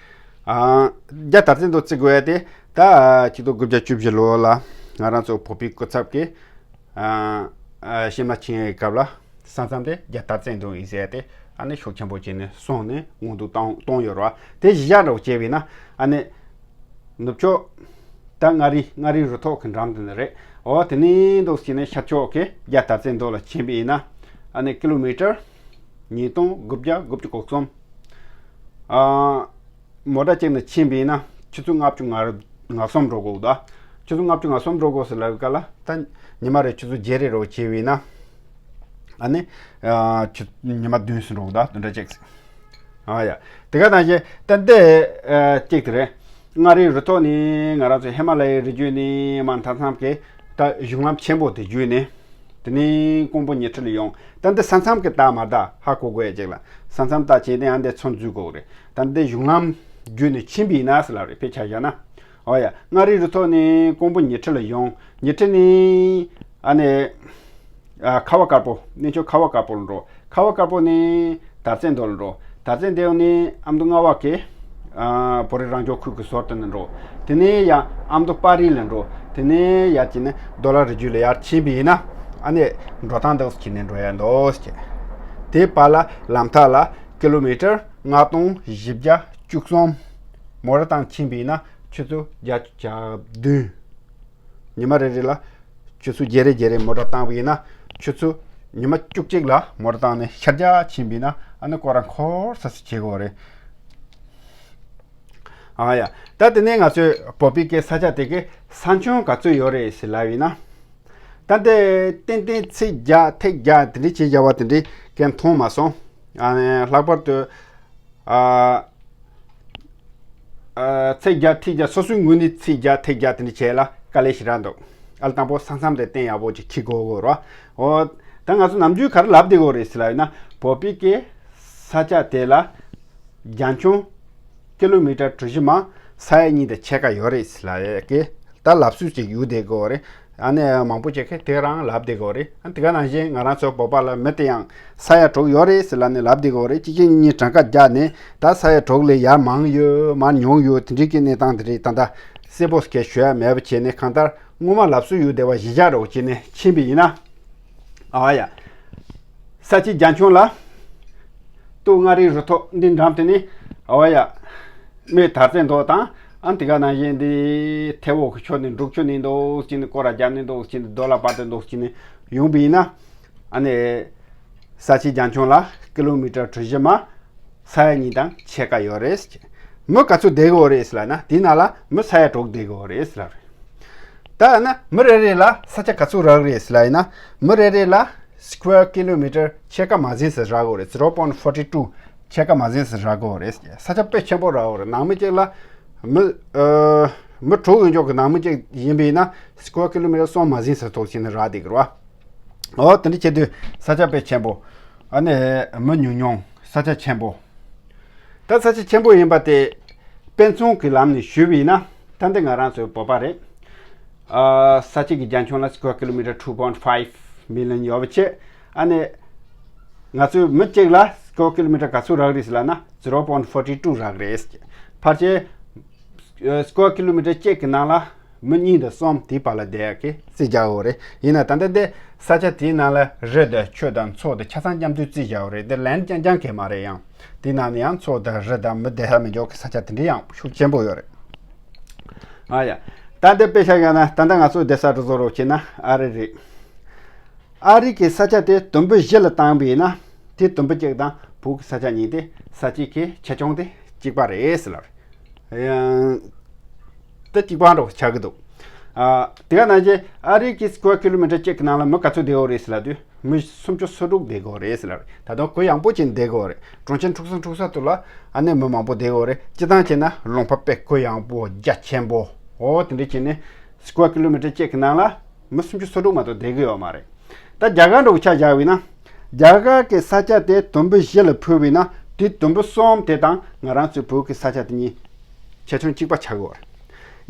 ཨ། རྒྱ་དར་རྩེ་མདོ་བརྩི་དགོས་ཡ་དེ་ད་ཆིག་སྟོང་དགུ་བརྒྱ་བཅུ་བཞི་ལོ་ལ་ང་རང་ཚོ་བོད་པའི་སྐུ་ཚབ་ཀྱིས་ཨ། ཨ། ཤིམ་ལ་ཕྱིན་ཡའི་སྐབས་ལ་ས་མཚམས་དེ་རྒྱ་དར་རྩེ་མདོ་ཡིན་ཟེར་ཡ་དེ་ཨ་ནི་ཤུགས་ཆེན་པོ་བྱས་ནས་སོང་ནས་སྔོན་དུ་བཏང་བཏང་ཡོད་རེད་བ། དེ་གཞི་བཞག་འདྲ་བོ་བྱས་པས་ན་ཨ་ནི་ནུབ་ཕྱོགས་ད་མངའ་རིས་མངའ་རིས་རུ་ཐོག་གི་འགྲམ་དེ་ནས་རེད། འོ་དེ་ནས་འདུག་བྱས་ནས་ཤར་ཕྱོགས་ཀྱི་རྒྱ་དར་རྩེ་མདོ་ལ་ཕྱིན་པས་ན་ཨ་ནི་ཀི་ལོ་མི་ཊར་ཉིས་སྟོང་དགུ་བརྒྱ་དགུ་བཅུ་གོ་གསུམ། ཨ། མོ་ཊ་གཅིག་ནས་ཕྱིན་པས་ན་ཆུ་ཚོད་ལྔ་བཅུ་ང་ང་གསུམ་འགྲོ་དགོས་འདུག་ཆུ་ཚོད་ལྔ་བཅུ་ང་གསུམ་འགྲོ་དགོས་ཟེར་ལབ་ག་ལ་ད་ཉི་མ་རེ་ཆུ་ཚོད་བརྒྱད་རེ་རོ་བྱས་པས་ན་ཨ་ནི་ཨ། ཆུ་ཉི་མ་བདུན་ཙམ་འགྲོ་གི་འདུག་བདུན་ཕྲག་གཅིག་ཨ་ཡ། དེ་ག་ནང་བཞིན་ད་འདི་ཨ། གཅིག་དེ་རེད། མངའ་རིས་རུ་ཐོག་ནས་ང་རང་ཚོ་ཧི་མ་ལ་ཡའི་རི་རྒྱུད་ནས་མར་མཐའ་མཚམས་ཀྱི་ད་གཞུང་ལམ་ཆེན་པོ་དེ་བརྒྱུད་ནས། དེ་ནས་ཀོང་པོ་ཉི་ཁྲི་ལ་ཡོང་། ད་འདི་ས་མཚམས་ཀྱི་རྟགས་མ་རྟགས་ཧ་གོ་དགོས་ཡ་ཅིག་ལ། ས་མཚམས་རྟགས་བྱས་ནས་ཨ་འདི་ཚོ་འཛུལ་དགོས་རེད། ད་འདི་གཞུང་ལམ་བརྒྱུད་ནས་ཕྱིན་པ་ཡིན་ན་ཟེར་ལབ་རེད་དཔེ་ཆ་བཞག་ན། འོ་ཡ། མངའ་རིས་རུ་ཐོག་ནས་ཀོང་པོ་ཉི་ཁྲི་ལ་ཡོང་། ཉི་ཁྲི་ནས་ཨ་ནི། ཨ། ཁ་བ་དཀར་པོ་གནས་མཆོག་ཁ་བ་དཀར་པོ་ལ་འགྲོ། ཁ་བ་དཀར་པོ་ནས་དར་རྩེ་མདོ་ལ་འགྲོ། དར་རྩེ་མདོ་ནས་ཨ་མདོ་རྔ་བ་གི་ཨ། བོད་རིགས་རང་སྐྱོང་ཁུལ་གྱི་ཟུར་དེ་ནས་འགྲོ། དེ་ནས་ཡང་ཨ་མདོ་དཔའ་རིས་ལ་འགྲོ། དེ་ནས་ཡར་ཅིག་ནས་མདོ་ལ་རི་རྒྱུད་ལ་ཡར་ཕྱིན་པ་ཡིན་ན་ཨ་ནི་འགྲོ་སྟངས་འདི་ཁྱེར་ནས་འགྲོ་ཡ་འདུག་ཟེར། དེ་བར་ལ་ལམ་ཐག་ལ་ཀི་ལོ་མི་ཊར་ལྔ་སྟོང་བཞི་བརྒྱ་བཅུ་གསུམ། མོ་ཊ་བཏང་ཕྱིན་པ་ཡིན་ན་ཆུ་ཚོད་བརྒྱད་ཅུ་གྱ་བདུན། ཉི་མ་རེ་རེ་ལ་ཆུ་ཚོད་བརྒྱད་རེ་བརྒྱད་རེ་མོ་ཊ་བཏང་བ་ཡིན་ན་ཆུ་ཚོད་ཉི་མ་བཅུ་གཅིག་ལ་མོ་ཊ་བཏང་ནས་ཤར་རྒྱག་ཕྱིན་པ་ཡིན་ན་ཨ་ནི་སྐོར་ར་འཁོར་ས་ས་བྱེད་དགོས་རེད། ཨ་ཡ། ད་དེ་ནས་ང་ཚོའི་བོད་པའི་གི་ས་ཆ་དེ་གི་ས་ཁྱོན་ག་ཚོད་ཡོད་རེད་ཟེར་ལབ་ཡིན་ན། ད་འདི་ཏན་ཏན་ཚིག་བརྒྱ་ཐིག་བརྒྱ་དེ་འདྲ་བྱས་བཞག་པ་དེ་འདྲ་གས་མཐོང་མ་སོང་། ཨ་ནི་ལྷག་པར་དུ། ཨ། ཨ། ཚིག་བརྒྱ་ཐིག་བརྒྱ་སོ་སོའི་ངོས་ནས་ཚིག་བརྒྱ་ཐིག་བརྒྱ་དེ་འདྲ་བྱས་ལ་དཀའ་ལས་ཞེ་དྲག་འདུག་ཨ་ལ་དང་པོ་ས་མཚམས་དེ་བསྟན་ཡག་པོ་ཅིག་འཁྱེར་དགོས་དགོས་རེད། འོ། ད་ང་ཚོ་ནམ་རྒྱུན་ག་རེ་ལབ་བསྡད་དགོས་རེད་ཟེར་ལབ་ཡིན་ན་བོད་པའི་གི་ས་ཆ་དེ་ལ་རྒྱ་ཁྱོན་ཀི་ལོ་མི་ཊར་གྲུ་བཞི་མ་ས་ཡ་གཉིས་དང་ཕྱེད་ཀ་ཡོད་རེད་ཟེར་ལབ་ཡ་གི་ད་ལབ་སྲོལ་ཅིག་ཡོད་བསྡད་དགོས་རེད། ཨ་ནི་མང་པོ་ཅིག་གིས་དེ་རང་ལབ་བསྡད་ཀྱི་ཡོད་རེད། ཨ་དེ་ག་ནང་བཞིན་ང་རང་ཚོ་བོད་པ་ལ་མི་དེ་ཡང་ས་ཡ་དྲུག་ཡོད་རེད་ཟེར་ལབ་ནས་ལབ་བསྡད་ཀྱི་ཡོད་རེད། གཅིག་གཅིག་གཉིས་གཉིས་གྲངས་ཀ་བརྒྱབ་ནས་ད་ས་ཡ་དྲུག་ལས་ཡར་མང་ཡོད་མར་ཉུང་ཡོད་དེ་འདྲའི་གི་གནས་སྟངས་དེ་རེད། ད་ལྟ་གསལ་པོ་སྐད་ཞུ་ཡ་མེད་པ་བྱས་ནས་གང་ལྟར་སྔོན་མ་ལབ་སྲོལ་ཡོད་བསྡད་པ་གཞི་བཞག་འདྲ་བོ་བྱས་ནས་ཕྱིན་པ་ཡིན་ན། ཨ་ཡ། ས་ཆའི་རྒྱ་ཁྱོན་ལ། སྟོད་མངའ་རིས་རུ་ཐོག་འདི་འགྲམ་དེ་ནི། ཨ་ཡ། སྨད་དར་རྩེ་མདོ་དང་ཨ་དེ་ག་ནང་བཞིན་འདི་ཐེ་བོ་གི་ཕྱོགས་ནས་འབྲུག་ཆུ་ནས་འདུག་ཅིག་ནས་སྐོར་ར་རྒྱབ་ནས་འདུག་ཅིག་ནས་རྡོ་ལ་བར་དུ་འདུག་ཅིག་ནས་ཡོང་པ་ཡིན་ན། ཨ་ནི། ས་ཆའི་རྒྱ་ཁྱོན་ལ་ཀི་ལོ་མི་ཊར་གྲུ་བཞི་མ། ས་ཡ་གཉིས་དང་ཕྱེད་ཀ་ཡོད་རེད། མི་ག་ཚོད་བསྡད་ཀྱི་ཡོད་རེད་ཟེར་ལབ་ན་དེའི་ནང་ལ་མི་ས་ཡ་དྲུག་བསྡད་ཀྱི་ཡོད་རེད་ཟེར་ལབ་རེད། ད་ན་མི་རེ་རེ་ལ་ས་ཆ་ག་ཚོད་རག་རེད་ཟེར་ལབ་ཡིན་ན་མི་རེ་རེ་ལ་སི་ཀུ་ཝེར་ཀི་ལོ་མི་ཊར་ཕྱེད་ཀ་མ་ཟིན་ཙམ་རག་གི་ཡོད་རེད། zero point forty two ཕྱེད་ཀ་མ་ཟིན་ཙམ་རག་གི་ཡོད་རེད། ས་ཆ་དཔེ་ཆེན་པོ་རག་གི་ཡོད་རེད། ནང་མི་གཅིག་ལ་མི་ཨ་ མི་དྲུག་ཡོད་ཅོག་གི་ནང་མི་གཅིག་ཡིན་པས་ན་སི་ཀོར་ཀི་ལོ་མི་ཊར་གསུམ་མ་ཟིན་ས་ཐོག་ཕྱིན་ནས་རག་བསྡད་ཀྱི་རེད་བ། འོ་དེ་འདྲ་བྱེད་དུས་ས་ཆ་དཔེ་ཆེན་པོ། ཨ་ནི་མི་ཉུང་ཉུང་ས་ཆ་ཆེན་པོ། ད་ས་ཆ་ཆེན་པོ་ཡིན་པ་དེ་དཔེ་མཚོན་གྱི་ལམ་ནས་ཞུས་པས་ན། ད་འདི་ང་རང་ཚོའི་བོད་པ་རེད། ཨ་ས་ཆ་གི་རྒྱ་ཁྱོན་ལ་square kilometre two point five million ཡོད་པ་བྱས། ཨ་ནི་ང་ཚོའི་མི་གཅིག་ལ་square kilometre ག་ཚོད་རག་རེད་ཟེར་ལབ་ན་zero point forty two རག་རེད། ཕལ་ཆེར་square kilometre གཅིག་གི་ནང་ལ་མི་གཉིས་དང་གསུམ་དེའི་བར་ལ་བསྡད་ཡག་གི་རྩིས་རྒྱག་ཡོད་རེད། ཡིན་ན་ད་ལྟ་འདི་ས་ཆ་དེའི་ནང་ལ་རི་དང་ཆུ་དང་མཚོ་དང་ཆ་ཚང་མཉམ་དུ་རྩིས་བཞག་ཡོད་རེད། འདི་land རྐྱང་རྐྱང་གི་མ་རེད། ཡང་དེའི་ནང་ནས་ཡང་མཚོ་དང་རི་དང་མི་བསྡད་ས་མི་འཇོག་གི་ས་ཆ་དེ་འདྲའི་ཡང་ཤུགས་ཆེན་པོ་ཡོད་རེད། ཨ་ཡ། ད་འདི་དཔེ་ཆ་བཞག་ན་ད་ལྟ་ང་ཚོ་བསྡད་ས་དེ་བཟོ་རོགས་བྱས་ན་ཨ་རི་རེད། ཨ་རི་གི་ས་ཆ་དེ་དུམ་བུ་བཞི་ལ་བཏང་བས་ན་དེ་དུམ་བུ་གཅིག་དང་བོད་ཀྱི་ས་ཆ་གཉིས་དེ་ས་ཆའི་གི་ཆེ་ཆུང་དེ་གཅིག་པ་རེད་ཟེར་ལབ་རེད། ཡང་དེ་གཅིག་པ་འདྲ་བོ་ཆགས་ཀྱི་འདུག་ཨ་དེ་ག་ནང་བཞིན་ཨ་རི་གི་square kilometre གཅིག་གི་ནང་ལ་མི་ག་ཚོད་བསྡད་ཡོད་རེད་ཟེར་ལབ་དུས་མི་སུམ་ཅུ་སོ་དྲུག་བསྡད་ཀྱི་ཡོད་རེད་ཟེར་ལབ་རེད། ད་དུང་གུ་ཡངས་པོ་ཅིག་བསྡད་ཀྱི་ཡོད་རེད། གྲོང་ཁྱེར་འཁྲུག་ས་འཁྲུག་ས་དེ་ལ་ཨ་ནི་མི་མང་པོ་བསྡད་ཀྱི་ཡོད་རེད། སྤྱིར་བཏང་བྱས་ན་ལུང་པ་དཔེ་གུ་ཡངས་པོ་རྒྱ་ཆེན་པོ་འོ་དེ་འདྲ་བྱས་ནས་square kilometre གཅིག་གི་ནང་ལ་མི་སུམ་ཅུ་སོ་དྲུག་མ་གཏོགས་བསྡད་ཀྱི་ཡོད་མ་རེད། ད་རྒྱ་གར་འདྲ་བོ་ཆ་བཞག་པས་ན། རྒྱ་གར་གྱི་ས་ཆ་དེ་དུམ་བུ་བཞི་ལ་ཕུལ་བས་ན་དེ་དུམ་བུ་གསུམ་དེ་དང་ང་རང་ཚོའི་བོད་ཀྱི་ས་ཆ་དེ་གཉིས་ཆེ་ཆུང་གཅིག་པ་ཆགས་ཀྱི་ཡོད་རེད།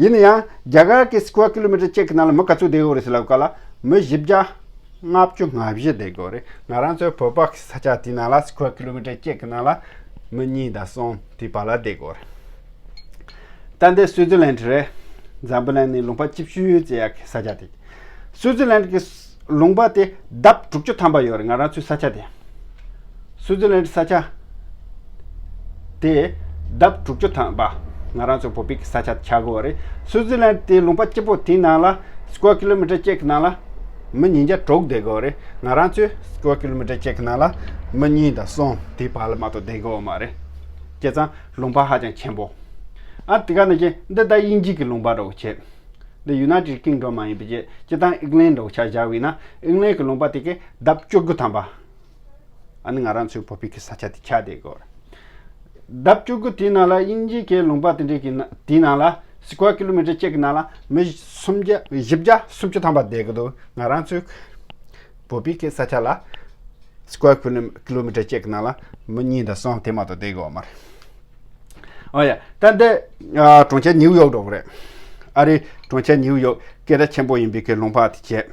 ཡིན་ན་ཡང་རྒྱ་གར་གྱི་square kilometre གཅིག་གི་ནང་ལ་མི་ག་ཚོད་བསྡད་ཡོད་རེད་ཟེར་ལབ་སྐབས་ལ་མི་བཞི་བརྒྱ་ལྔ་བཅུ་ང་བཞི་བསྡད་ཀྱི་ཡོད་རེད། ང་རང་ཚོའི་བོད་པ་གི་ས་ཆ་དེའི་ནང་ལ་square kilometre གཅིག་གི་ནང་ལ་མི་གཉིས་དང་གསུམ་དེའི་བར་ལ་བསྡད་ཀྱི་ཡོད་རེད། ད་འདི་སུའི་ཙི་ལན་རེད། འཛམ་བུ་གླིང་ནས་ལུང་པ་ལྕི་ཤོས་ཙམ་ཡག་གི་ས་ཆ་དེ། སུའི་ཙི་ལན་གྱི་ལུང་པ་དེ་ལྡབ་དྲུག་ཅུ་ཐམ་པ་ཡོད་རེད་ང་རང་ཚོའི་ས་ཆ་དེ། སུའི་ཙི་ལན་ས་ཆ་དེ་ལྡབ་དྲུག་ཅུ་ཐམ་པ་ང་རང་ཚོ་བོད་པའི་གི་ས་ཆ་ཆགས་ཀྱི་ཡོད་རེད། སུའི་ཙི་ལན་དེའི་ལུང་པ་སྐྱིད་པོ་དེའི་ནང་ལ་square kilometre གཅིག་གི་ནང་ལ་མི་ཉིས་བརྒྱ་དྲུག་བསྡད་ཀྱི་ཡོད་རེད། ང་རང་ཚོའི་square kilometre གཅིག་གི་ནང་ལ་མི་གཉིས་དང་གསུམ་དེའི་བར་ལ་མ་གཏོགས་བསྡད་ཀྱི་ཡོད་མ་རེད། བྱས་ཙང་ལུང་པ་ཧ་ཅང་ཆེན་པོ། ཨ་དེ་ག་ནང་བཞིན་འདི་ད་དབྱིན་ཇི་གི་ལུང་པ་འདྲ་བོ་བྱས། འདི་United Kingdom མ་ཡིན་པ་བྱས་སྤྱིར་བཏང་ཨིང་ལན་འདྲ་བོ་ཆ་བཞག་པ་ཡིན་ན་ཨིང་ལན་གྱི་ལུང་པ་དེ་གའི་ལྡབ་བཅུ་དགུ་ཐམ་པ། ཨ་ནི་ང་རང་ཚོའི་བོད་པའི་གི་ས་ཆ་དེ་ཆགས་བསྡད་ཀྱི་ཡོད་རེད། ལྡབ་བཅུ་དགུ་དེའི་ནང་ལ་དབྱིན་ཇི་གི་ལུང་པ་དེ་འདྲའི་གི་ན་དེའི་ནང་ལ་square kilometre གཅིག་གི་ནང་ལ་མི་སུམ་བརྒྱ་བཞི་བརྒྱ་སུམ་ཅུ་ཐམ་པ་བསྡད་ཀྱི་འདུག་ང་རང་ཚོའི་བོད་པའི་གི་ས་ཆ་ལ་square kilometre གཅིག་གི་ནང་ལ་མི་གཉིས་དང་གསུམ་དེ་མ་གཏོགས་བསྡད་ཀྱི་ཡོད་མ་རེད། ཨོ་ཡ། ད་འདི་ཨ་གྲོང་ཁྱེར་ནིའུ་ཡོག་འདྲ་བོ་རེད། ཨ་རི་གྲོང་ཁྱེར་ནིའུ་ཡོག་སྐད་གྲགས་ཆེན་པོ་ཡིན་པའི་གི་ལུང་པ་དེ་བྱས།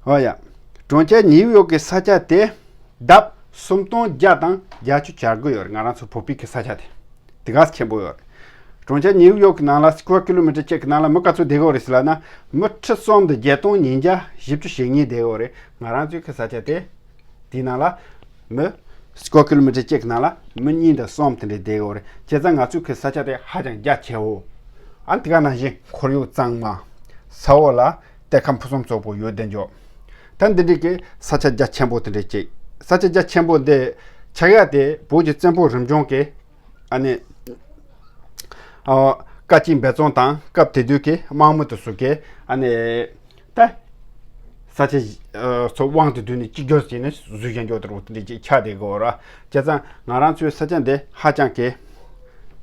ཨོ་ཡ། གྲོང་ཁྱེར་ནིའུ་ཡོག་གི་ས་ཆ་དེ་ལྡབ་སུམ་སྟོང་བརྒྱ་དང་བརྒྱད་ཅུ་གྱ་དགུ་ཡོད་རེད། ང་རང་ཚོ་བོད་པའི་གི་ས་ཆ་དེ་དེ་ག་ཆེན་པོ་ཡོད་རེད། གྲོང་ཁྱེར་ནིའུ་ཡོག་གི་ནང་ལ་square kilometre གཅིག་གི་ནང་ལ་མི་ག་ཚོད་བསྡད་ཡོད་རེད་ཟེར་ལབ་ན་མི་ཁྲི་གསུམ་དང་བརྒྱད་སྟོང་ཉིས་བརྒྱ་བཞི་བཅུ་ཞེ་གཉིས་བསྡད་ཡོད་རེད། ང་རང་ཚོའི་གི་ས་ཆ་དེ། དེའི་ནང་ལ་མི་square kilometre གཅིག་གི་ནང་ལ་མི་གཉིས་དང་གསུམ་དེ་འདྲའི་བསྡད་ཡོད་རེད། བྱས་ཙང་ང་ཚོའི་གི་ས་ཆ་དེ་ཧ་ཅང་རྒྱ་ཆེའོ། ཨ་དེ་ག་ནང་བཞིན་ཁོར་ཡུག་གཙང་མ། ས་འོག་ལ་གཏེར་ཁ་ཕུན་སུམ་ཚོགས་པོ་ཡོད་བསྡད་འཇོག་ད་འདི་འདྲའི་གི་ས་ཆ་རྒྱ་ཆེན་པོ་དེ་འདྲའི་གཅིག་ས་ཆ་རྒྱ་ཆེན་པོ་འདི་ཆགས་ཡ་དེ་བོད་ཀྱི་བཙན་པོ་རིམ་བྱོན་གྱི་ཨ་ནི། ཨ། བཀའ་སྤྱི་འབད་བརྩོན་དང་སྐབས་དེ་དུས་ཀྱི་དམག་མི་དེ་ཚོ་གིས་ཨ་ནི། ད། ས་ཆ་ཨ་ཚོ་དབང་དུ་བསྡུས་ནས་གཅིག་གྱུར་བྱས་ནས་བཟོས་བཞག་འཇོག་དེ་རུ་དེ་འདྲ་ཅིག་ཆགས་བསྡད་ཀྱི་ཡོད་རེད། བྱས་ཙང་ང་རང་ཚོའི་ས་ཆ་འདི་ཧ་ཅང་གི་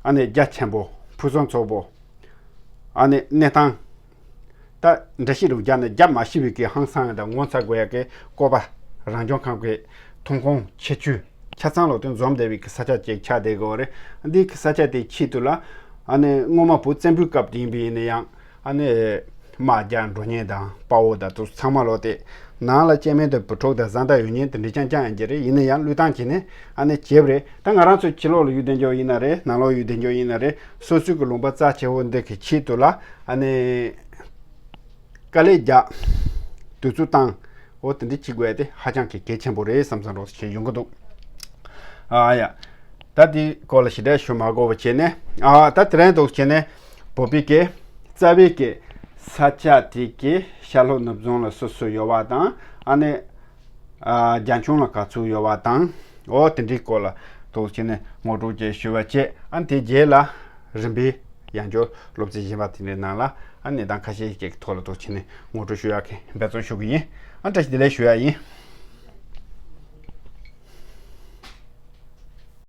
ཨ་ནི་རྒྱ་ཆེན་པོ་ཕུན་སུམ་ཚོགས་པོ། ཨ་ནི་གནས་སྟངས། ད་འདྲ་ཞིག་རུ་བརྒྱབ་ནས་བརྒྱབ་མ་ཤེས་པའི་གི་ཧང་སང་དང་ངོ་ཚ་དགོས་ཡ་གི་བཀོད་པ་རང་བྱུང་ཁམས་ཀྱི་ཐོན་ཁུངས་ཁྱད་ཆོས་ཆ་ཚང་ལོག་དེ་འཛོམས་བསྡད་པའི་གི་ས་ཆ་ཅིག་ཆགས་བསྡད་ཀྱི་ཡོད་རེད། འདིའི་གི་ས་ཆ་དེའི་ཆེད་དུ་ལ་ཨ་ནི་སྔོན་མ་བོད་བཙན་པོའི་སྐབས་དེ་ཡིན་པ་ཡིན་ན་ཡང་ཨ་ནི་དམག་རྒྱག་འགྲོ་མཁན་དང་དཔའ་བོ་དང་དེ་ཚང་མ་ལོག་དེ་ནང་ལ་སྐྱེ་དམན་དང་བུ་ཕྲུག་དང་བཟའ་ཟླ་ཡོད་མཁན་དེ་འདྲ་རྐྱང་རྐྱང་ཡིན་གྱི་རེད། ཡིན་ན་ཡང་བློས་བཏང་བྱས་ནས་ཨ་ནི་བྱས་པ་རེད། ད་ང་རང་ཚོ་ཕྱི་ལོགས་ལ་ཡོད་བསྡད་འཇོག་ཡིན་ན་རེད། ནང་ལོགས་ཡོད་བསྡད་འཇོག་ཡིན་ན་རེད། སོ་སོའི་གི་ལུང་པ་རྩ་ཆེ་བོ་འདི་གི་ཆེད་དུ་ལ་ཨ་ནི། དཀའ་ལས་རྒྱག་དུས་ཚོད་བཏང་། འོ་དེ་འདྲ་བྱེད་དགོས་ཡ་དེ་ཧ་ཅང་གི་གལ་ཆེན་པོ་རེད་བསམ་བསམ་རོགས་བྱེད་ཡོང་གི་འདུག་ཨ་ཡ། ད་དེ་སྐོར་ལ་ཞེ་དྲག་ཞུ་མ་དགོས་པ་བྱས་ནས། ཨ་ད་དེ་རིང་འདུག་བྱས་ནས་བོད་པའི་གི་རྩ་བའི་གི་ས་ཆ་དེ་གི་ཤར་ལྷོ་ནུབ་བྱང་ལ་སོ་སོ་ཡོད་པ་དང་ཨ་ནི། ཨ་རྒྱ་ཁྱོན་ལ་ག་ཚོད་ཡོད་པ་དང་། འོ་དེ་འདྲའི་སྐོར་ལ་འདུག་བྱས་ནས་ངོ་སྤྲོད་ཅིག་ཞུ་བ་བྱས། ཨ་དེ་རྗེས་ལ་རིམ་པས་ཡང་བསྐྱར་སློབ་ཚན་གཞན་པ་དེ་འདྲའི་ནང་ལ་ཨ་གནས་སྟངས་ཁ་ཤས་ཤིག་གི་ཐོག་ལ་འདུག་བྱས་ནས་ངོ་སྤྲོད་ཞུ་ཡག་གི་འབད་བརྩོན་ཞུ་གི་ཡིན། ཨ་བཀྲ་ཤིས་བདེ་ལེགས་ཞུ་ཡག་ཡིན།